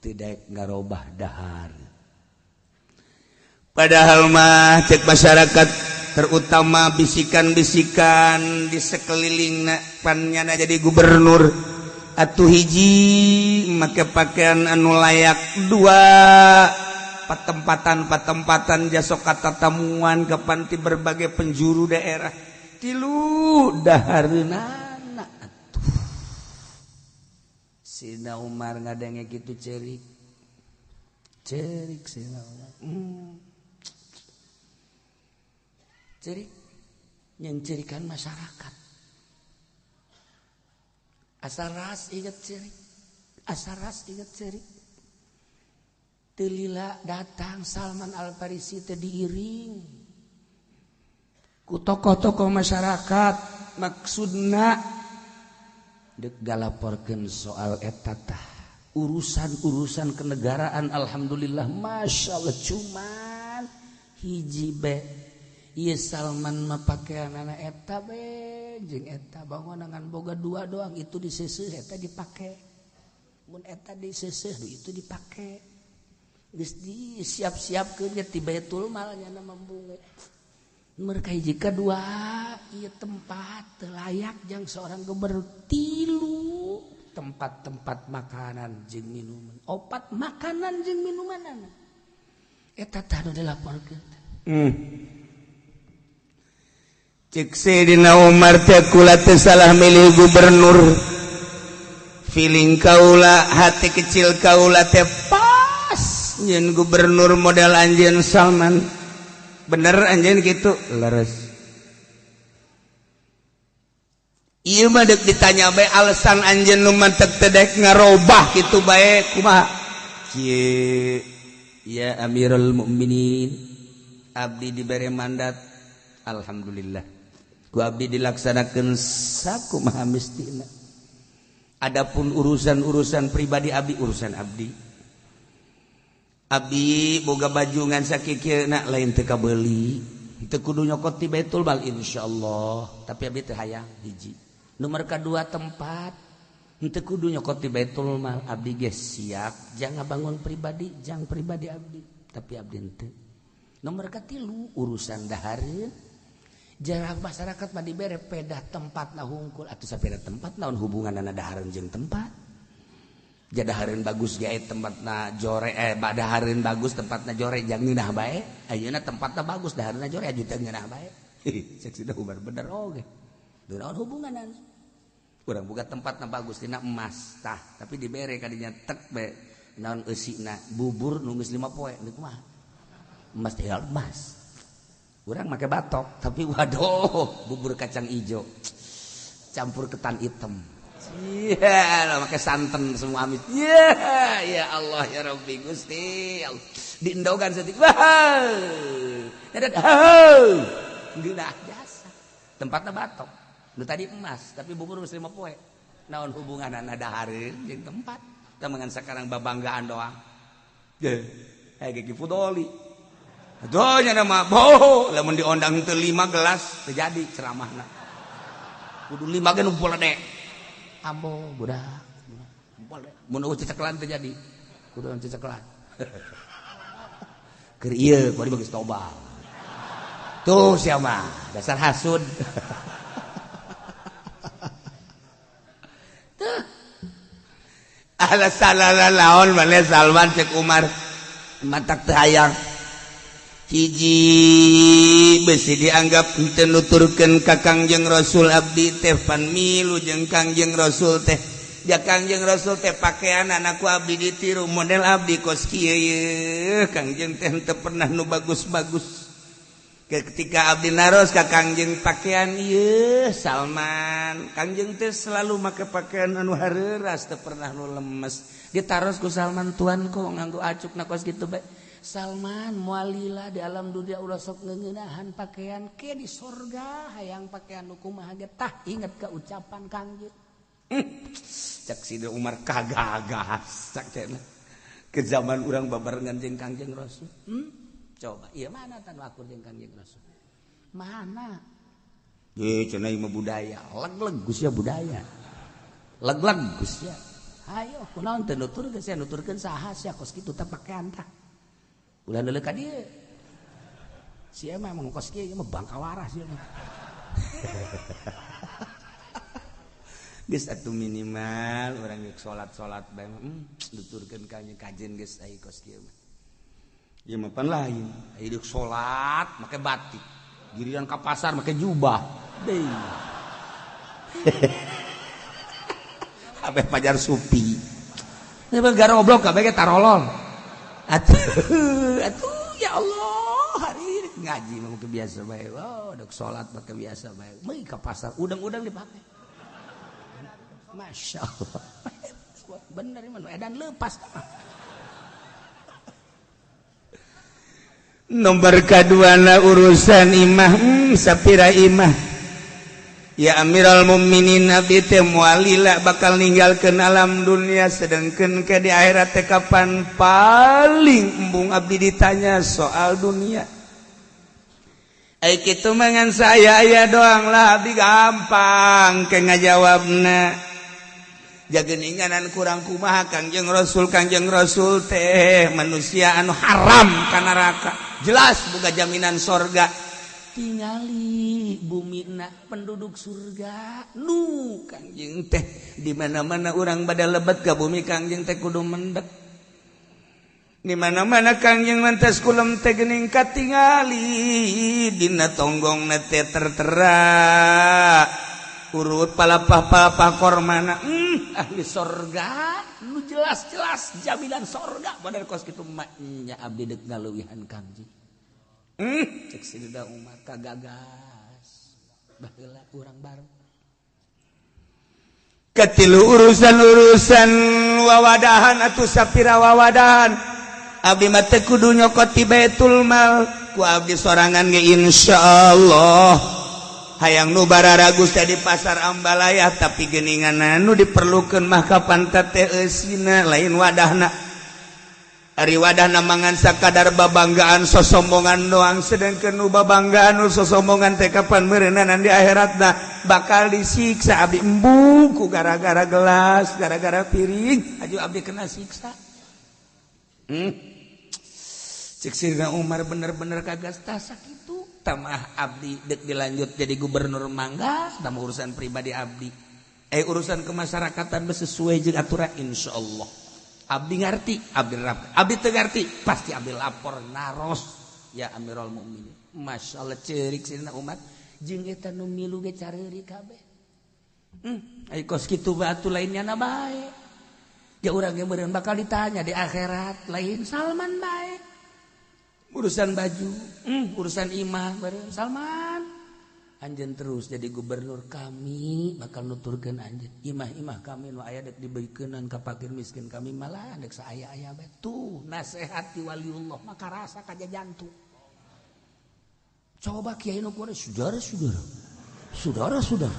teu daek ngarobah dahar. Padahal mah cek masyarakat terutama bisikan-bisikan di sekeliling pannyana jadi gubernur atuh hiji make pakaian anu layak, dua patempatan jasok kata tamuan ke panti berbagai penjuru daerah, tilu dahareunana atuh. Sina Umar ngadenge kitu cerik cerik Sina Umar. Cerik nyencirikan masyarakat. Asal ras inget cerik, asal ras inget cerik. Telila datang Salman Al Farisi teh diiring ku tokoh-tokoh masyarakat, maksudna deuk galaporkeun soal eta tah urusan-urusan kenegaraan. Alhamdulillah masyaallah, cuman hiji be ieu Salman mah pakeanana eta be jeung eta bangunan boga dua doang, itu diseuseuh eta dipake, mun eta diseuseuh itu dipake. Geus disiap-siapkeun nya ti Baitul Mal nya mambunge. Mereka hiji kadua ieu tempat teu layak jang seorang gubernur, tilu tempat-tempat makanan jeung minuman, opat makanan jeung minuman eta tah nu dilaporkeun. Cek Sayyidina Umar teh kula teh salah milih gubernur. Feeling kaula, hati kecil kaula teh pas nyeun gubernur model anjeun Salman. Bener anjeun kitu? Leres. Ieu mah deuk ditanya bae alasan anjeun nu mantek teh daek ngarobah kitu bae kumaha? Kieu ya Amirul Mukminin, abdi dibere mandat, alhamdulillah. Ku abdi dilaksanakeun sakumaha mistina. Adapun urusan-urusan pribadi abdi, urusan abdi. Abdi boga baju ngan sakikieuna lain teu kabeuli, teu kudu nyokot ti Baitul Mal insyaallah, tapi abdi teu hayang hiji. Nomor kadua tempat teu kudu nyokot ti Baitul Mal, abdi ge siap jang ngabangun pribadi, jang pribadi abdi, tapi abdi henteu. Nomor katilu urusan dahareun. Jarang masyarakat mah dibere pedah tempat na hungkul atuh sapeda tempat naon hubunganna dahareun jeung tempat. Jadahareun bagus ge tempatna jore badahareun bagus tempatna jore jang ngeunah bae. Ayeuna tempatna bagus dahareunna jore aju teu ngeunah bae. Cek Sina Umar bener oge. Naon hubunganna? Urang boga tempatna bagus dina emas tah, tapi dibere kadinya tek be naon eusina bubur nu geus 5 poe deuk mah. Emas teh emas. Urang make batok tapi waduh bubur kacang ijo campur ketan hitam. Iya, lah make santan semua amis. Iya, ya Allah ya Rabbi Gusti. Diendogan setik. Wah. Geunah jasa. Tempatna batok. Nu tadi emas tapi bubur geus 5 poe. Naon hubunganna dahareun jeung tempat? Tah mengan sekarang babanggaan doang. Ge, eh gigi fudoli. Aduh nya mah boh lamun diondang teu 5 gelas teu jadi ceramahna. Kudu 5 ge nu poledek. Ambo budak. Mun eueuh ceceklan teu jadi. Kudu ceceklan. Keur ieu kuari geus tobat. Tuh sia mah dasar hasud. Tuh. Ala salala laon maneh Salman cek Umar. Matak teu hayang. Hiji besi dianggap teu nuturkeun ka Kangjeng Rasul abdi teh pan milu jeung Kangjeng Rasul teh. Ja Kangjeng Rasul teh pakaian anakku abdi ditiru model abdi kos kieu ye. Kangjeng teh teu pernah nu bagus-bagus. Ketika abdi naros ka Kangjeng pakaian ieu Salman, Kangjeng teh selalu make pakaian anu hareuras teu pernah nu lemes. Ditaros ku Salman tuan kok nganggo acukna kos kitu bae. Salman mualila di alam dunia ulah sok ngeuneunahan pakaian ke di sorga hayang pakaian nu kumaha ge tah inget ke ucapan Kangjeng. Cek si Umar kagagas cek cenah. Ke zaman urang babarengan jeung Kangjeng Rasul. Coba ieu mana tan akur jeung Kangjeng Rasul? Mana? Ye cenah ieu mah budaya, leg-leg geus ya budaya. Leg-leg geus ya. Hayo kunaon teu nuturkeun sia nuturkeun saha sia kos kitu teh pakaian tah. Ulah leuleuk ka dieu. Sia mah emang kos kieu mah bangka waras sia mah. Geus atuh minimal urang geus salat-salat bae mah nuturkeun ka kajen geus ai kos kieu mah. Ieu mah pan lain, ai deuk salat make batik, giliran ka pasar make jubah. Deui. Kabeh pajar supi. Ieu mah garoblok kabeh ge tarolol. Atuh, atuh ya Allah, hari ini ngaji mah make biasa bae. Oh, deuk salat make biasa bae. Meui ka pasar udang-udang dipake. Masya Allah. Bener ieu mah edan leupas. Nomor kaduana urusan imah sapira imah. Ya Amirul Mukminin abdi teh moal lila bakal ninggalkeun alam dunia sedengkeun ke di akhirat teh kapan paling embung abdi ditanya soal dunia. Ai kitu mah ngan saya aya doang lah abdi gampang ke ngajawabna. Jageninganan kurang kumaha Kangjeng Rasul teh manusia anu haram ka neraka. Jelas boga jaminan sorga. Tingali bumina penduduk surga nu Kangjeng teh di mana-mana urang bada lebet ka bumi Kangjeng teh kudu mendek. Di mana-mana Kangjeng mantas kulem teh geuning katingali dina tonggongna teh tertera. Urut palapah-palapah kormana ahli sorga nu jelas-jelas jaminan sorga bener kos kitu nya abdi deuk ngaleuwihan Kangjeng. Cek Sayyidina Umar kagagas baheula urang bareng. Katilu urusan-urusan wawadahan atuh sapira wawadahan abdi mah teu kudu nyokot ti Baitul Mal ku abdi sorangan ge insyaallah. Hayang nu bararagus teh di pasar Ambalaya tapi geuningan anu diperlukeun mah kapan teh eusina lain wadahna. Ari wadahna mangan sakadar babanggaan sosombongan doang sedangkeun nu babanggaan nu sosombongan teh kapan meureunan di akhiratna bakal disiksa abdi embung ku gara-gara gelas gara-gara piring aju abdi kena siksa. Cek Sayyidina Umar bener-bener kagas tah sakitu tamah abdi dek dilanjut jadi gubernur mangga tambah urusan pribadi abdi urusan kemasyarakatan sesuai jeung aturan insyaallah abdi ngarti abdi rap abdi teu ngarti pasti abdi lapor naros ya Amirul Mukminin. Masyaallah ceurik Sayyidina Umar jeung eta nu milu ge careuri kabeh. Ai kos kitu batu lainnya na bae ya urang ge meureun bakal ditanya di akhirat lain Salman bae. Urusan baju, urusan imah bareng Salman. Anjeun terus jadi gubernur kami bakal nuturkeun anjeun. Imah-imah kami nu aya dek dibeukeunnan ka fakir miskin kami malah dek saaya-aya bae. Tuh nasihat ti waliullah maka rasa ka jantung. Coba kiai nu kuari saudara-saudara. Saudara-saudara.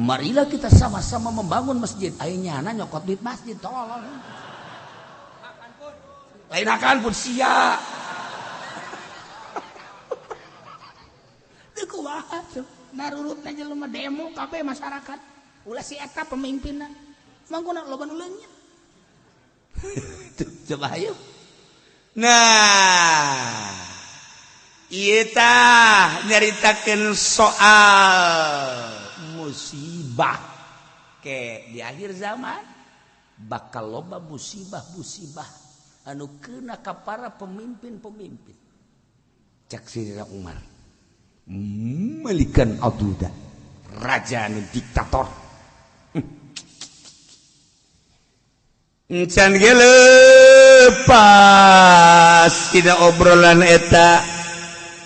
Marilah kita sama-sama membangun masjid. Aya nyana nyokot duit masjid tolol. Lain akan pun sia. Kumaha tuh narurutna jelema demo kabeh masyarakat. Ulah si eta pemimpinna. Mangkuna loba nu leungit. Coba ayo. Nah, ieu tah nyaritakeun soal musibah ke di akhir zaman bakal loba musibah-musibah anu kena ka para pemimpin-pemimpin. Cak Sayyidina Umar, melikan aduda, raja anu diktator. Encan ge lepas tidak obrolan eta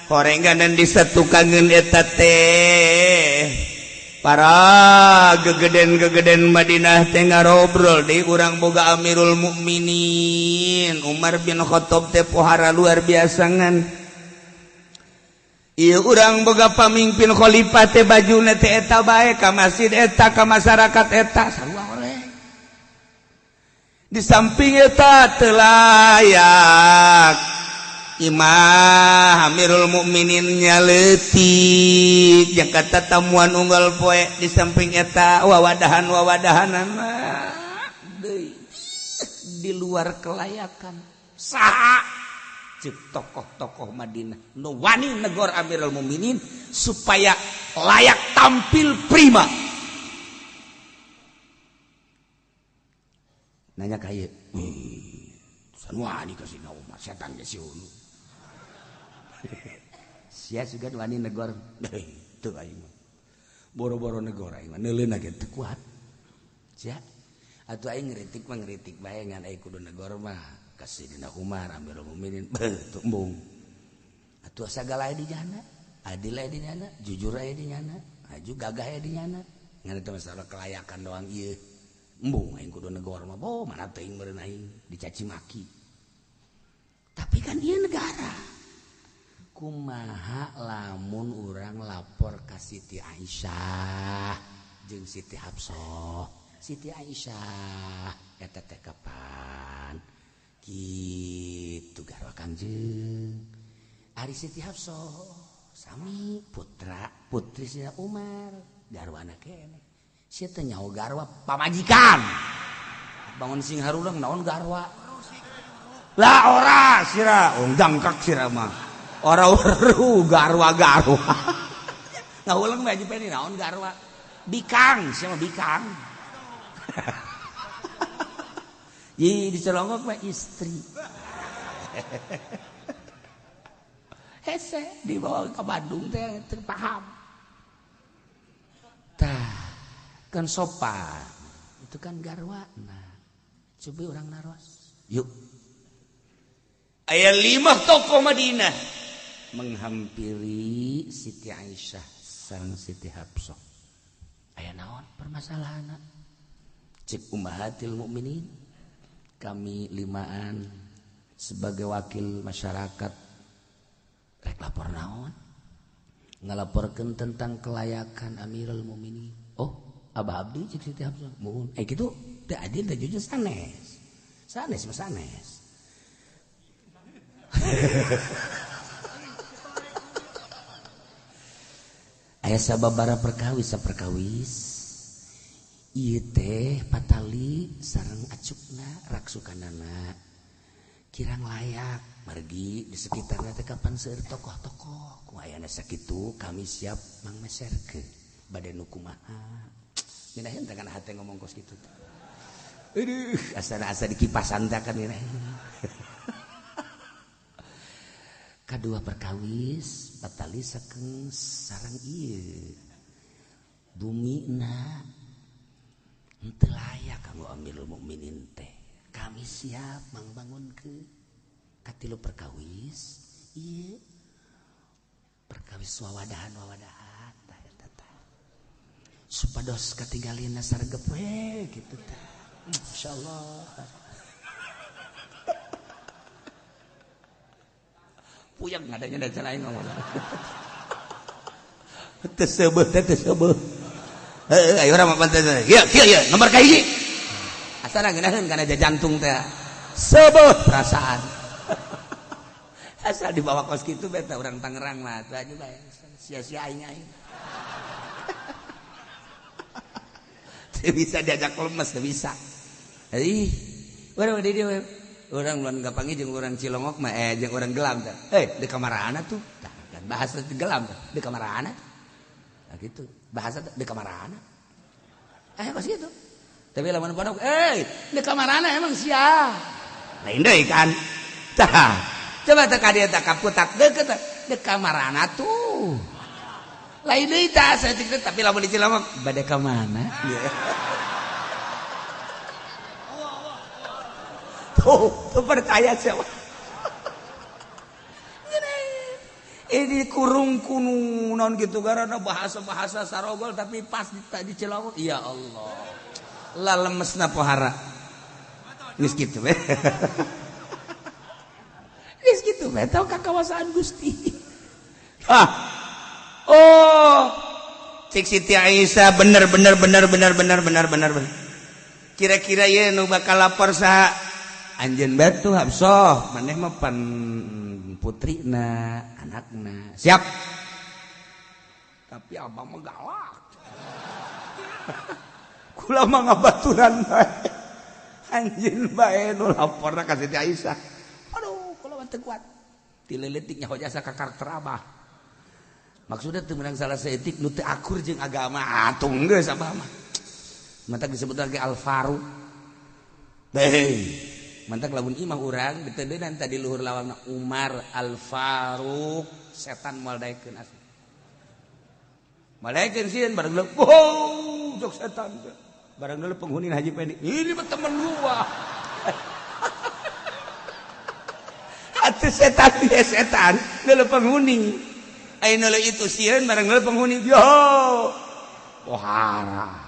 horengganan disatukangeun eta teh para gegeden-gegeden Madinah teh ngarobrol deui urang boga Amirul Mukminin Umar bin Khattab teh pohara luar biasa ngan ieu urang boga pamimpin khalifah teh bajuna teh eta bae ka masjid eta ka masyarakat eta sarua oleh. Di samping eta teu layak imah Amirul Mukminin leutik jeung kata tamuan unggal poe di samping eta wawadahan-wawadahanan deui di luar kelayakan. Saha cek tokoh-tokoh Madinah nu wani negor Amirul Mukminin supaya layak tampil prima. Nanya ka ieu, wani ka Sina Umar setan ge sieu. Sia sugan wani negor, teu aing mah. Boro-boro negor aing mah neuleuna ge teu kuat. Sia atuh aing ngritik mah ngritik bae ngan aing kudu negor mah ka Sayyidina Umar Amirul Mukminin beuh teu embung. Atuh sagala aya di jana, adil aya di jana, jujur aya di jana, aju gagah aya di jana. Ngan eta masalah kelayakan doang ieu. Embung aing kudu negor mah boh mana teuing meureun aing dicaci maki. Tapi kan ieu negara. Kumaha lamun urang lapor ka Siti Aisyah jeung Siti Hafsah. Siti Aisyah eta teh kapan kitu garwa Kangjeng. Ari Siti Hafsah sami putra putri Sayyidina Umar garwana keneh. Sia teh nyaho garwa pamajikan. Bangun sing haruleng naon garwa. Lah ora sira, oh dangkak sira mah. Ora weruh garwa-garwa. Ngahuleng bae Haji naon garwa. Bikang, sia mah bikang. Ih dicelongok mah istri. Hese dibawa ke Bandung teh teu paham. Tah kan sopan itu kan garwa. Nah coba orang naros yuk. Aya 5 tokoh Madinah menghampiri Siti Aisyah sareng Siti Hafsah. Aya naon permasalahanna? Cek ummahatil mukminin, kami limaan sebagai wakil masyarakat rek lapor naon? Ngalaporkeun tentang kelayakan Amirul Mukminin. Oh, Abah Abdi cek Siti Hafsah. Muhun. Kitu teu adil teu jujur sanes. Sanes mah sanes. Aya sababaraha perkawis saperkawis ieu teh patali sareng acukna raksukanana kirang layak margi di sekitarna teh kapan seueur tokoh-tokoh ku ayana sakitu kami siap mangmeserkeun bade nu kumaha minaheun teh kana hate ngomong kos kitu teh. Aduh asa-asa dikipasan teh kan minaheun. Kadua perkawis patali sakeng sarang ieu bumina henteu layak kanggo Amirul Mukminin teh. Kami siap mangbangunkeun. Katilu perkawis ieu perkawis wawadahan-wawadahan tah eta tah supados katinggalina sargep we kitu tah. Insyaallah. Puyeng ngadanya dan lain ngomong. Tersebut, tersebut. Ayo orang mapan teh. Ieu, kieu ieu, nomor ka hiji. Asana ngeunaheun kana jantung teh. Sebut perasaan. Asal dibawa kos kitu beta orang Tangerang mah atuh aja bae sia-sia aing aing. Teu bisa diajak lemes teu bisa. Ih, urang di dieu urang lamun kapanggih jeung urang Cilongok mah jeung urang Gelam teh. Di kamarana tuh? Tah kan bahasa Gelam teh, di kamarana. Nah gitu, bahasa di kamarana. Kos kitu. Tapi lamun pondok, di kamarana emang sia. Lain deui kan. Tah, coba teh ka dieu tah kaputak deukeut di kamarana tuh. Lain deui tah saeutik tapi lamun di Cilongok bade ka mana? Tuh, tuh percaya siapa? Ini kurung kunu non gitu karena bahasa-bahasa sarogol tapi pas di Cilongok ya Allah. Lah lemesna pohara. Geus kitu we. Geus kitu we tau ka kawasaan Gusti. Ah. Oh. Cik Siti Aisyah bener. Kira-kira ieu nu bakal lapor saha? Anjeun batu Hafsah, maneh mah pan putrina, anakna. Siap. Tapi abah mah galak. Kula mah ngabaturan bae. Anjeun bae nu laporna ka Siti Aisyah. Aduh, kula mah teu kuat. Ti leutik nyaho jasa ka karakter abah. Maksudna teu meunang salah saeutik nu teu akur jeung agama. Atuh geus abah mah. Mantak disebut lagi Al-Faruq. Hei. Mantak lamun imah urang diteudeunan tadi luhur lawangna Umar Al-Faruq setan moal daekeun asli. Moal daekeun sieun bareng leuh. Oh, jok setan. Bareng leuh penghuni Haji Pendi. Ini mah temen gua. Atuh setan dia setan, leuh penghuni. Ayeuna leuh itu sieun bareng leuh penghuni. Yo. Pohara.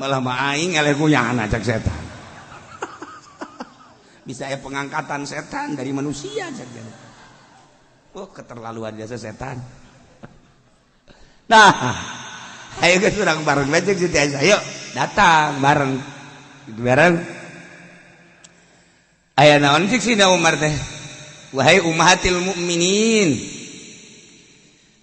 Malah mah aing eleh kunyana cek setan. Bisa ya pengangkatan setan dari manusia saja. Oh, keterlaluan jasa setan. Nah, ayo geus urang bareng aja Siti Aisyah. Yuk, datang bareng. Gitu bareng. Aya naon cik Sina Umar teh? Wahai ummahatil mukminin.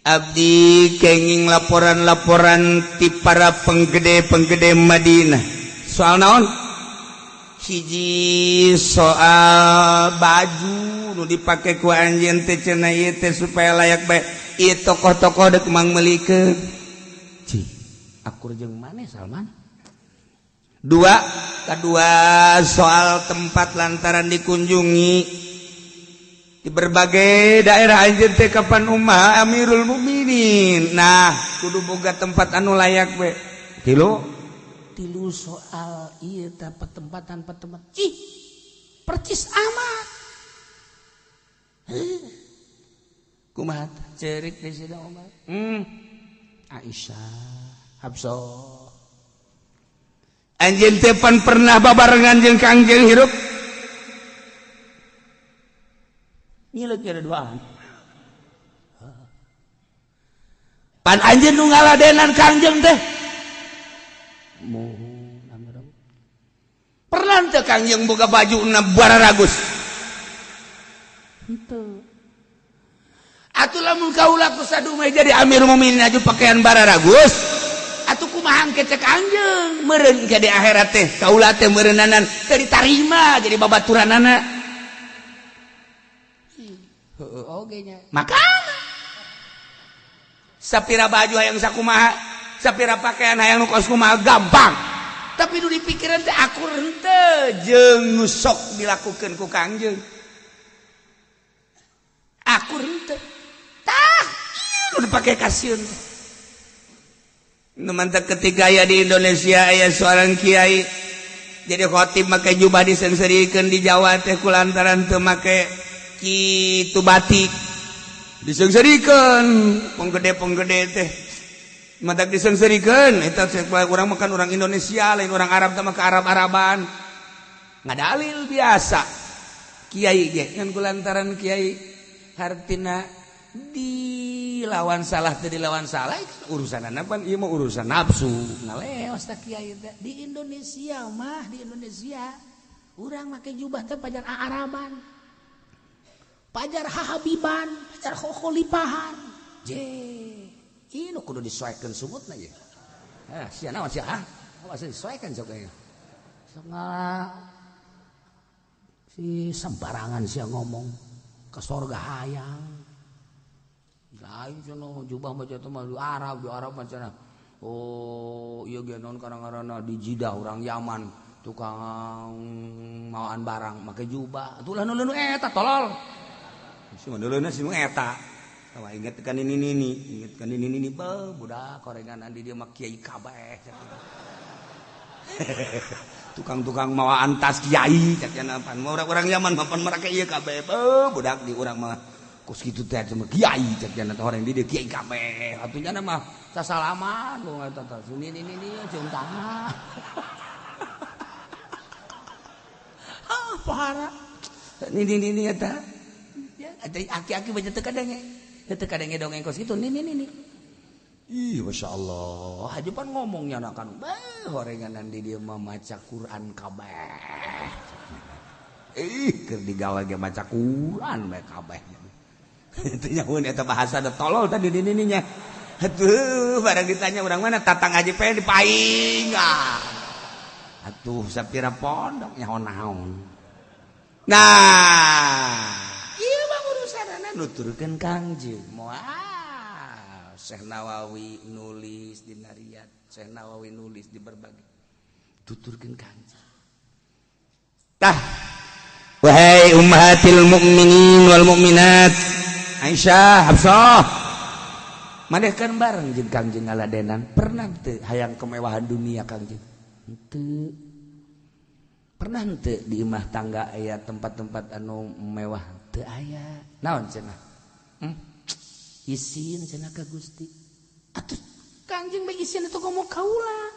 Abdi kenging laporan-laporan ti para penggede-penggede Madinah. Soal naon? Hiji soal baju nu dipake ku anjeun teh cenah ieu teh supaya layak bae ieu tokoh-tokoh deuk mangmeulikeun. Cih, akur jeung maneh Salman. Dua, kedua soal tempat lantaran dikunjungi di berbagai daerah anjeun teh kapan ummah Amirul Mukminin. Nah, kudu boga tempat anu layak bae. Tilu soal iya pertempatan cih percis amat. Kumaha cerik di sini Umar. Aisyah Hafsah anjeun teh pan pernah babarengan jeung Kangjeng hirup nyileuk kira duaan pan anjeun nu ngaladenan Kangjeng teh pernah teu Kangjeng boga baju na bararagus henteu. Atuh lamun kaula ku sadumeh jadi Amir Mukminin aju pakaian bararagus atuh kumaha engke cek Kangjeng meureun ke di akhirat teh kaula teh meureunanan teu ditarima jadi babaturanana. Heueuh oge nya. Makana sapira baju hayang sakumaha, sapira pakaian hayang nu kos kumaha gampang. Tapi nu dipikiran teh akur henteu jeung nu sok dilakukeun ku Kangjeng. Akur henteu. Tah, ieu nu dipake kasieun teh. Nu mantak ketika aya di Indonesia aya seorang kiai jadi khotib make jubah disengserikeun di Jawa teh kulantaran teu make kitu batik. Disengserikeun penggede-penggede teh. Mantak disengserikeun eta urang makan orang Indonesia lain orang Arab teh maka Arab-Araban. Ngadalil biasa. Kiai ge ngan kulantaran kiai hartina dilawan salah teu dilawan salah urusanana pan ieu mah urusan nafsu. Ngaleos tah kiai teh di Indonesia mah di Indonesia urang make jubah teh pajar Araban. Pajar hahabiban, pajar kholipahan. Je, ini kudu disoekeun sungutna ye. Eh, sia naon sia? Hah? Awas disoekeun sok ieu. Sok si sembarangan sia ngomong ke sorga hayang. Lain cenah jubah mah teh mah di Arab mah cenah. Oh, ieu ge naon karang-karana di Jidah urang Yaman tukang mawaan barang make jubah. Atuh lah nu eta tolol. Si mah si nu eta. Tawa inget kan ini nini, inget kan ini nini, beuh budak korengan di dia mah kiai kabeh. Tukang-tukang mawaan tas kiai cak cenah pan urang-urang Yaman mah pan mereka ieu kabeh, beuh budak di urang mah kos kitu teh cuma kiai cak cenah teh orang di dieu kiai kabeh. Atuh nya mah sasalaman lu eta teh nini nini cium tangan. Ah parah. Nini nini eta. Ya aki-aki baca teu kadenge. Teu kadenge dongeng kos kitu nini nini. Ih masyaallah, haji pan ngomongnya na kan beuh horenganan di dieu mah maca Quran kabeh. Ih keur digawe ge maca Quran bae kabeh. Teu nyahueun eta bahasa da tolol tadi di nininya. Atuh barang ditanya urang mana tatang haji pe dipaing. Atuh sapira pondok nyaho naon. Nah, ieu mah urusanana nuturkeun Kangjeng. Moal Syekh Nawawi nulis di Riyad, Syekh Nawawi nulis di berbagai tuturkeun Kangjeng. Tah, wahai ummahatil mukminin wal mukminat, Aisyah, Hafsah, maneh kan bareng jeung Kangjeng ngaladenan, pernah teu hayang kemewahan dunia Kangjeng? Henteu. Pernah henteu di imah tangga aya tempat-tempat anu mewah? Teu aya. Naon cenah? Isin cenah ka Gusti. Atuh Kangjeng bae isin atuh komo kaula.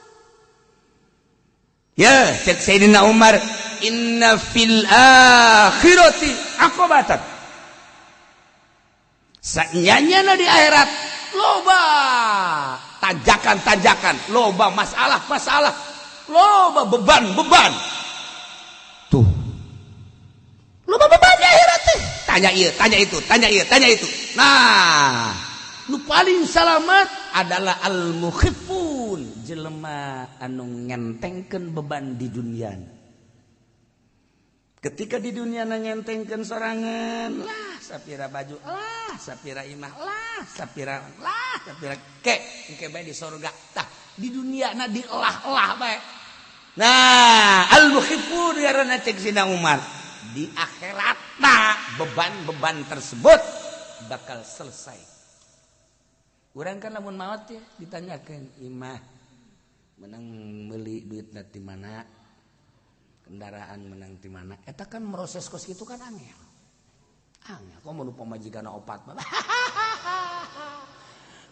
Ya, cek Sayyidina Umar, inna fil akhirati aqobatan. Sanyanya di akhirat loba tanjakan-tanjakan, loba masalah-masalah, loba beban-beban. Tuh. Loba beban di akhirat teh. Tanya ieu, tanya itu, tanya ieu, tanya itu. Nah, nu paling salamat adalah al-mukhifun, jelema anu ngentengkeun beban di dunia. Ketika di dunia ngentengkeun sorangan, lah sapira baju, lah sapira imah, lah sapira ke engke bae di sorga. Tah, di dunia na dielah-elah bae. Nah, al-mukhifun ngaranna cek Sina Umar. Di akhirat na beban-beban tersebut bakal selesai. Urang kan lamun maot ya ditanyakeun imah menang meuli duitna ti mana, kendaraan menang ti mana. Eta kan proses kos kitu kan angel. Angel komo nu pamajikanna opat mah.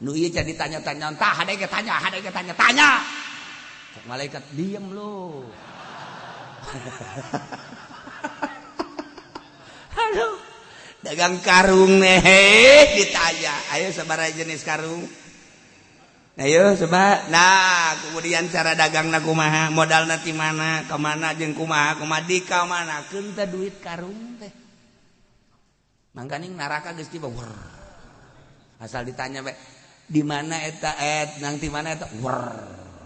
Nu ieu can ditanya-tanya tah hade ge tanya, hade ge tanya-tanya. Cek malaikat diem lu. Aduh, dagang karung nih ditanya, ayo sabaraha jenis karung. Ayo coba. Nah, kemudian cara dagangna kumaha, modalna ti mana, ka mana jeung kumaha, kumaha di ka mana, keun teh duit karung teh. Mangkaning neraka geus tiba wer. Asal ditanya bae, di mana eta nang ti mana eta wer,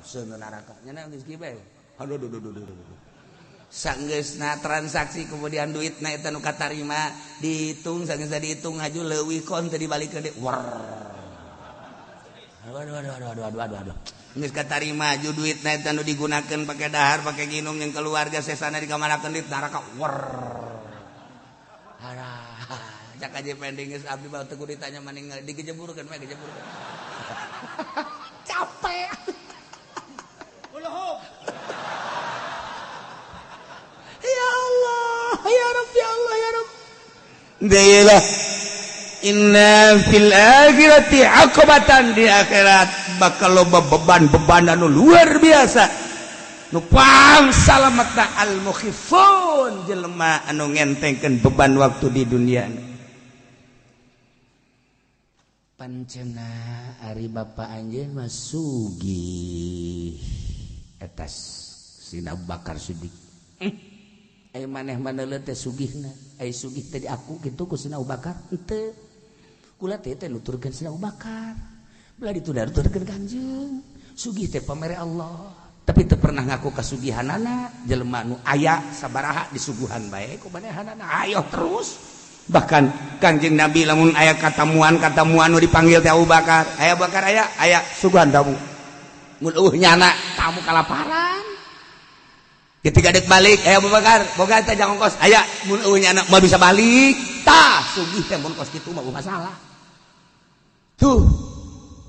seuneu neraka. Nya geus kieu bae. Aduh aduh aduh aduh. Sanggeusna transaksi kemudian duitna eta nu katarima dihitung, sanggeusna dihitung haju leuwih kon teu dibalikeun deui. Wer. Aduh aduh aduh aduh aduh aduh aduh. Geus katarima haju duitna eta nu digunakeun pake dahar, pake nginum jeung keluarga sesana dikamanakeun duit neraka. Wer. Alah, cak aja pending geus abdi mah teu kudu ditanya maning digejeburkeun we gejeburkeun. Capek. Ulahum. Ya Allah, ya Rabb, ya Allah, ya Rabb. Dailah. Inna fil akhirati aqobatan, di akhirat bakal loba beban-beban anu luar biasa. Nu pang salametna al mukhifun, jelema anu ngentengkeun beban waktu di dunia. Pancena ari bapa anjeun mah sugih etas Sina Abu Bakar Siddiq. Ai maneh maneuleuh teh sugihna, ai sugih teh di aku kitu ku Sina Abu Bakar henteu. Kula teh teh nuturkeun Sina Abu Bakar. Belah ditu nuturkeun Kanjeng. Sugih teh pamere Allah, tapi teu pernah ngaku kasugihanana. Jelema nu aya sabaraha disuguhan bae ku manehanana. Ayo terus. Bahkan Kanjeng Nabi lamun aya katamuan-katamuan nu dipanggil teh Abu Bakar, aya Bakar aya, aya suguhan tamu. Mun eueuh nyana tamu kalaparan. Ketika dek balik, aya Abu Bakar, boga teh jang ongkos, aya mun eueuh nyana moal bisa balik. Tah, sugih teh mun kos kitu mah masalah. Tuh.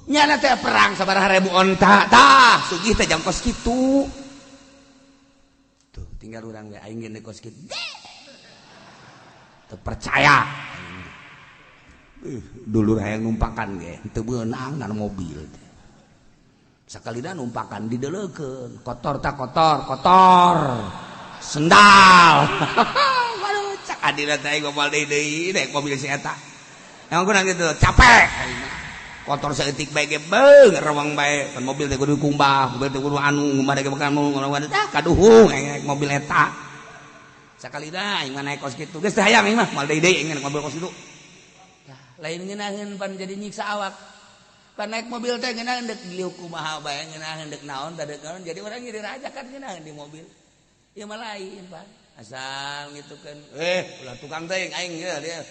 Nyana teh perang sabaraha ribu onta, tah, sugih teh jang kos kitu. Tuh, tinggal urang we aing ge kos kitu. Terpercaya. Dulur hayang numpakan ge, teu beunang na mobil teh. Sakalina numpakan dideleukeun, kotor tak kotor, kotor. Sendal. Waduh, cak adina teh aing moal deui naik mobil si eta. Emang kurang gitu, capek. Kotor saeutik bae ge beung rewang bae, kan mobil teh kudu kumbah, mobil teh kudu anu, ngumbah teh kamu ngono tah kaduhung aing naik mobil eta. Sakalina aing mah naik kos kitu. Geus teh hayang aing mah moal deui deui aing naik mobil kos kitu. Tah, lain ngeunaheun pan jadi nyiksa awak. Pan naik mobil teh ngeunaheun deuk liuk kumaha bae, ngeunaheun deuk naon tah deuk naon, jadi orang jadi raja kan ngeunaheun di mobil. Ieu mah lain, Pak. Asal ngitukeun, ulah tukang teuing aing ieu dia.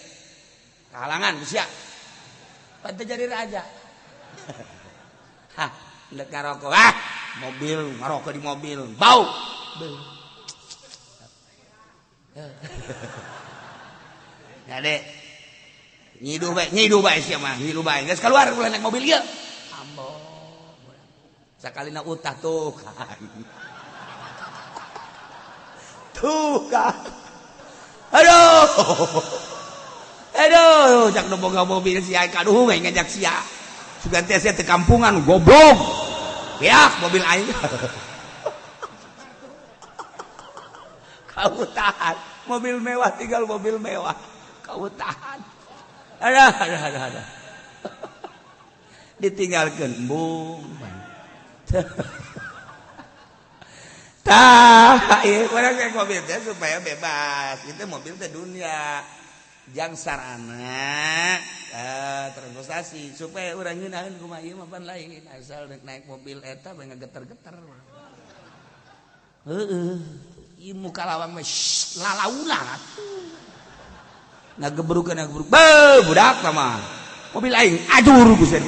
Kahalangan sia. Pan teh jadi raja. Hah, deuk ngarokok. Ah, mobil ngarokok di mobil, bau. Beuh. Ya dek, nyiduh bae sia mah, nyiduh bae. Geus keluar ulah naik mobil ieu. Ambo. Sakalina utah tuh kan. Tuh kan. Aduh. Aduh, cak nu boga mobil sia kaduhung aing ngajak sia. Sugan teh sia teh kampungan goblok. Beak mobil aing. Kau tahan mobil mewah, tinggal mobil mewah. Kau tahan. Ada. Ditinggalkan bung. Tah, ieu urang naik mobil teh supaya bebas. Itu mobil teh dunia. Jang sarana transportasi supaya urang ngeunaheun kumaha ieu mah pan lain. Asal naik mobil eta bae ngageter-geter. Heeh. Ieu muka lawang mah lalauna atuh. Ngagebrukeun ngagebruk. Beuh, budak mah. Mobil aing ajur buset.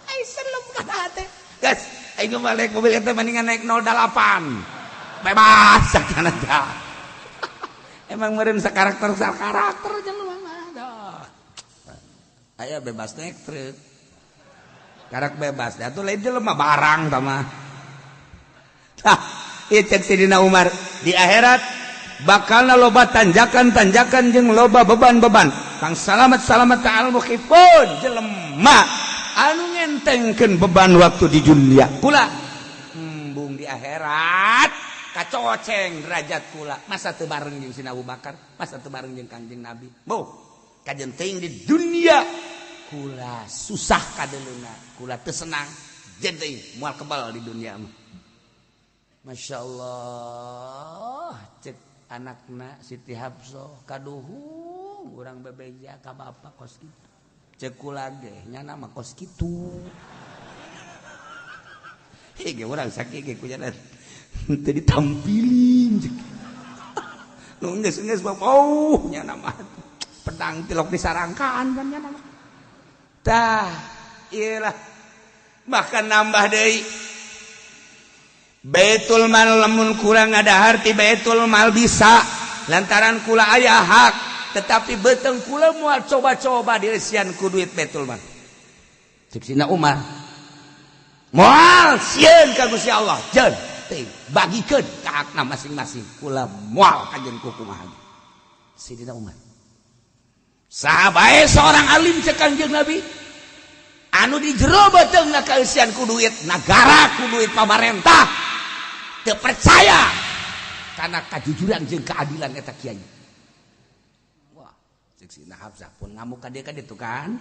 Aing selem kana teh. Geus, aing mah naik mobil eta mendingan naik 08. Bebas sakana teh. Emang meureun sakarakter sakarakter jelema mah dah. Aya bebas naik truk. Karak bebas da atuh lain jelema barang tah mah. Tah, ieu cek Sidina Umar di akhirat bakalna loba tanjakan-tanjakan jeung loba beban-beban. Kang salamat-salamat ka al-mukhifun jelema anu ngentengkeun beban waktu di dunia. Kula embung di akhirat kacoceng derajat kula. Masa teu bareng jeung Sidina Abu Bakar, masa teu bareng jeung Kanjeng Nabi. Boh, kajen teuing di dunia kula susah kadeleuna, kula teu senang, jeung teuing moal kebal di dunia mah. Masya Allah, cek anakna Siti Hafsah kaduhung urang bebeja ka bapak kos kitu. Cek kula ge nyana mah kos kitu. Hege ge urang sakit ge ku jalan. Teu ditampilin cek. Nu geus-geus oh nyana mah pedang tilok disarangkaan kan nyana mah. Tah, ieu lah. Bahkan nambah deui Baitul Mal lamun kurang ada harti Baitul Mal bisa lantaran kula aya hak, tetapi beteng kula moal coba-coba diresian ku duit Baitul Mal. Cek Sina Umar, moal sieun ka Gusti Allah, jeun teuing bagikeun ka hakna masing-masing, kula moal kajeun ku kumaha. Sidina Umar. Saha bae seorang alim cek Kanjeng Nabi anu di jero beuteungna kaeusian ku duit nagara, ku duit pamarentah. Teu percaya karena kajujuran jeung keadilan eta kiai. Wah, cek Sina Hafsah pun ngamuk ka dieu ka ditu kan.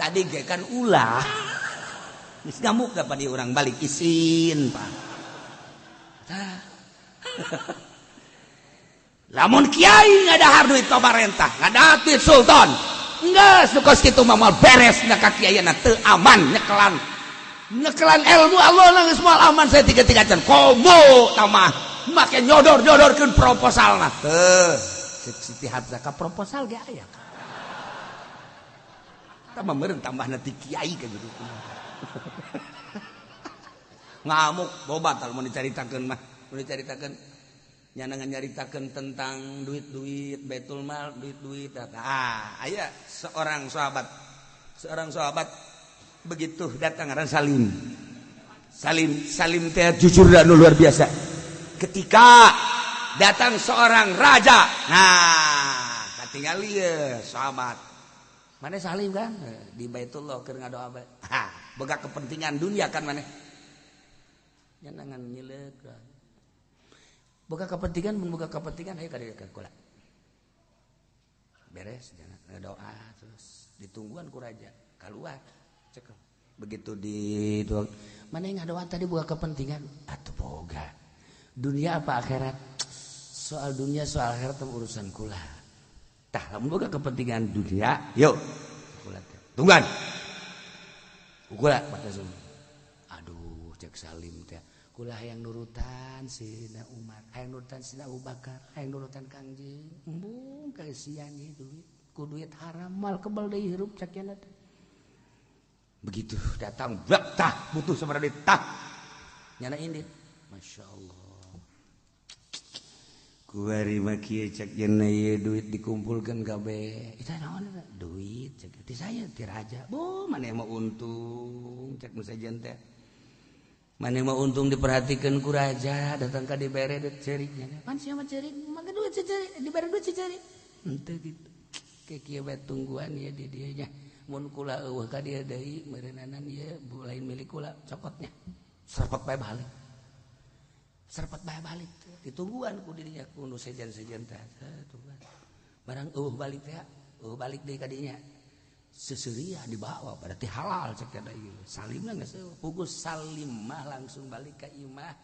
Tadi ge kan ulah. Geus ngamuk da pada urang balik isin, Pak. Tah. Lamun kiai ngadahar duit pamarentah, ngadahar duit sultan, geus nu kos kitu mah moal beres na ka kiaiana, teu aman nyekelan. Nyekelan ilmu Allah lah geus moal aman saya tiga-tiga can. Komo tamah make nyodor-nyodorkeun proposalna. Teu, cek Siti Hafsah ka proposal ge aya. Tambah meureun tambah nanti kiai ka gitu. Ngamuk loba tal mun dicaritakeun mah, mun dicaritakeun nyana nyaritakeun tentang duit-duit baitul mal, duit-duit. Ah, aya seorang sahabat. Seorang sahabat begitu datang ngaran Salim. Salim, Salim teh jujur dan luar biasa. Ketika datang seorang raja, nah, katingali ye sahabat. Mana Salim kan di Baitullah keur ngadoa bae. Ha, boga kepentingan dunia kan maneh. Nyanangan nyileuk. Boga kepentingan, mun boga kepentingan hayu ka dieu kula. Beres jangan ngadoa terus ditungguan ku raja keluar. Cek. Begitu di mana ngadoa tadi boga kepentingan atuh boga. Dunia apa akhirat? Soal dunia soal akhirat urusan kula. Tah lamun boga kepentingan dunia, yuk. Kula teh. Tungguan. Kula mata semua. Aduh, cek Salim teh. Kula hayang nurutan Sina Umar, hayang nurutan Sina Abu Bakar, hayang nurutan Kangjeng. Embung kaeusian ieu duit. Ku duit haram mal kebal deui hirup cek nya teh. Begitu datang, bak tah butuh sabaraha duit tah. Nyana indit. Masya Allah. Kuari mah kieu cek cenah ieu duit dikumpulkeun kabeh. Itu naon eta? Duit cek ti saya ti raja. Boh maneh mah untung cek nu sejen teh. Maneh mah untung diperhatikeun ku raja, datang ka dibere duit ceurik nya. Pan sia mah ceurik, make duit ceurik, dibere duit ceurik. Henteu kitu. Ke kieu bae tungguan ieu di dieu nya. Mun kula eueuh ka dieu deui meureunana ieu lain milik kula cokotnya. Serpet bae balik. Serpet bae balik ditungguan ku dirinya ku nu sejen-sejen teh tungguan. Barang eueuh balik teh, eueuh balik deui ka dinya. Seseuria dibawa berarti halal cek teh ieu. Salimna geus pugus Salim mah langsung balik ka imah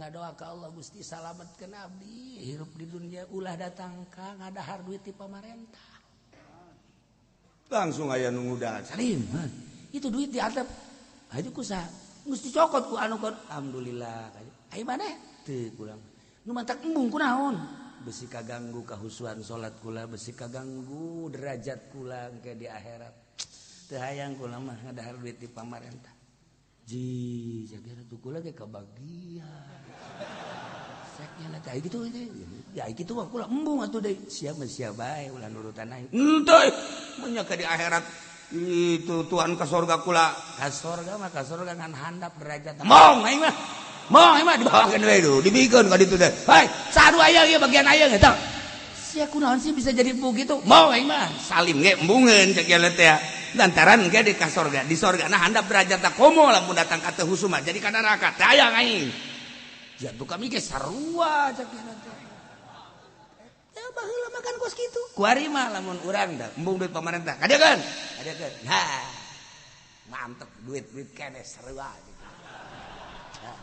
ngadoa ka Allah, Gusti salametkeun abdi hirup di dunia ulah datang ka ngadahar duit ti pamarentah. Langsung aya nu ngudag. Salim, itu duit di atap. Haju ku saha? Geus dicokot ku anu kon. Alhamdulillah. Ai maneh? Teu kurang. Nu mantak embung kunaon? Besi kaganggu kahusuan salat kula, besi kaganggu derajat kula engke di akhirat. Teu hayang kula mah ngadahar duit di pamarentah. Ji, jaga tuh kula ge kabagian. Cek nya teh kitu ya kitu mah kula embung atuh deui. Sia mah sia bae ulah nurutan aing. Henteu, mun ke di akhirat itu Tuhan ke sorga kula. Ka sorga mah ka sorga ngan handap derajat. Mong aing mah. Mong aing mah dibawakeun we du, dibikeun ka ditu teh. Hei, sadu aya ieu bagian aya eta. Sia kunaon sih bisa jadi begitu? Mong aing mah. Salim ge embungeun cek nya teh. Lantaran ge di ka sorga, di sorga nah handap derajat tah komo lamun datang ka teu husuma jadi ka neraka. Teu hayang aing. Jatuh kami ge sarua cek nya teh. Ya baheula makan kos kitu. Kuari mah lamun urang da embung duit pamarentah. Kadieukeun. Kadieukeun. Ha. Mantep duit-duit keneh sarua gitu.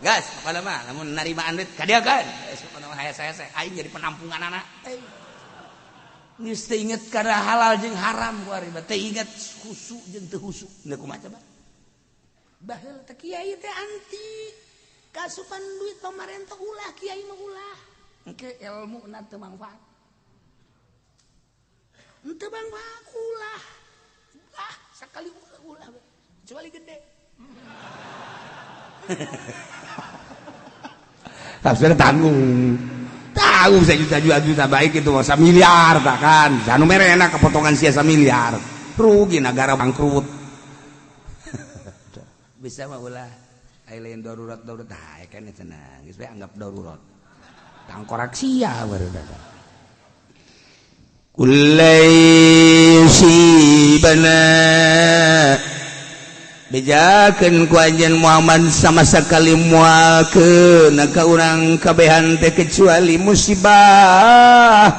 Gas, pokona mah lamun narimaan duit kadieukeun. Geus pokona mah hese-hese aing jadi penampungan anak. Geus teu inget kana halal jeung haram kuari mah, teu inget husu jeung teu husu. Deui kumaha coba? Baheula teh kiai teh anti kasupan duit pamarentah, ulah kiai mah ulah. Engke ilmu na teu mangfaat. Henteu mangfaat ulah. Ulah sakali ulah ulah kecuali gede. Tafsir tanggung. Tahu saya juta juta juta baik itu masa miliar tak kan. Janu mere enak kepotongan sia miliar. Rugi negara bangkrut. Bisa mah ulah. Ai lain darurat darurat tah kan cenah. Geus bae anggap darurat. Tangkorak sia baru datang. Kulai yusibana bejakeun ku anjeun Muhammad sama sekali moal keuna ka urang kabehan teh kecuali musibah,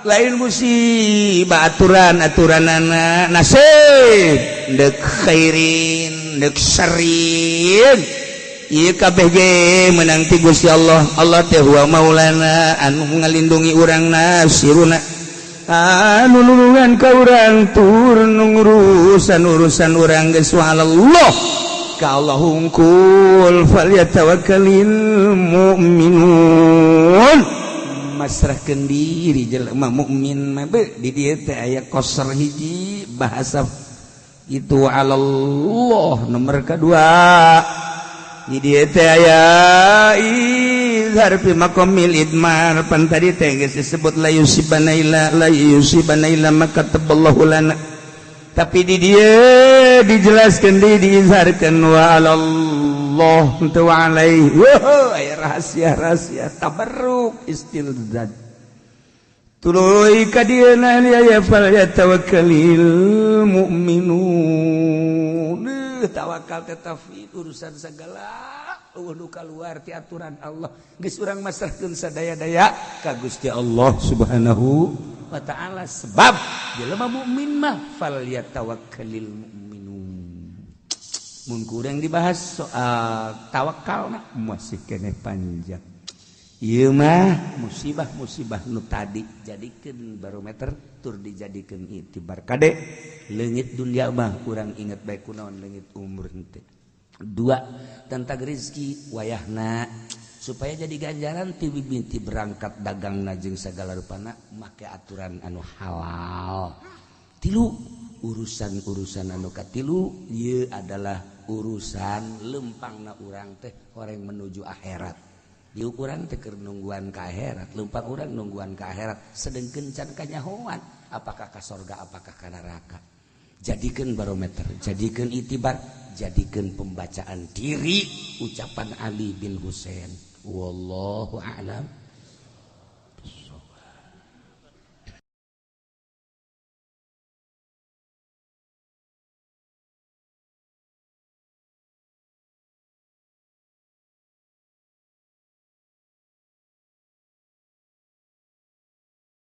lain musibah aturan-aturanana nasib dek khairin dek syarrin. Ieu kabeh ge meunang ti Gusti Allah. Allah teh huwa maulana anu ngalindungi urang, nasiruna anu nulungan ka urang tur ngurusan urusan urang. Geus Allah ka Allah hungkul, falyatawakkalil mu'minun. Masrahkeun diri jelema mukmin mah. Di dieu teh aya koser hiji bahasa itu Allah, nomor kedua di dieu teh aya izhar fi maqamil idmar. Pan tadi teh geus disebut la yusibana illa, la yusibana illa ma kataballahu lana, tapi di dieu dijelaskeun, di diizharkeun wa alallah teu wa alaihi. Aya rahasia-rahasia tabarruk istilzad. Tuluy ka dieu ya fal yatawakkalil mu'minun. Tawakal teh tafwid urusan segala, eueuh nu kaluar ti aturan Allah. Geus urang masrahkeun sadaya-daya ka Gusti Allah Subhanahu wa taala, sebab jelema mukmin mah fal yatawakkalil mu'minun. Mun kurang dibahas soal tawakal mah masih keneh panjang. Ieu mah musibah-musibah nu tadi jadikeun barometer tur dijadikeun itibar. Kade, leungit dunia mah urang inget bae kunaon leungit umur henteu. Dua, tentang rezeki wayahna supaya jadi ganjaran ti binti berangkat dagang jeung segala rupana make aturan anu halal. Tilu, urusan-urusan anu katilu ieu adalah urusan lempangna urang teh horeng menuju akhirat. Di ukuran teh keur nungguan ka akhirat, lempang urang nungguan ka akhirat, sedengkeun can kanyahoan apakah ka sorga, apakah ka neraka. Jadikan barometer, jadikan itibar, jadikan pembacaan diri ucapan Ali bin Husain. Wallahu a'lam.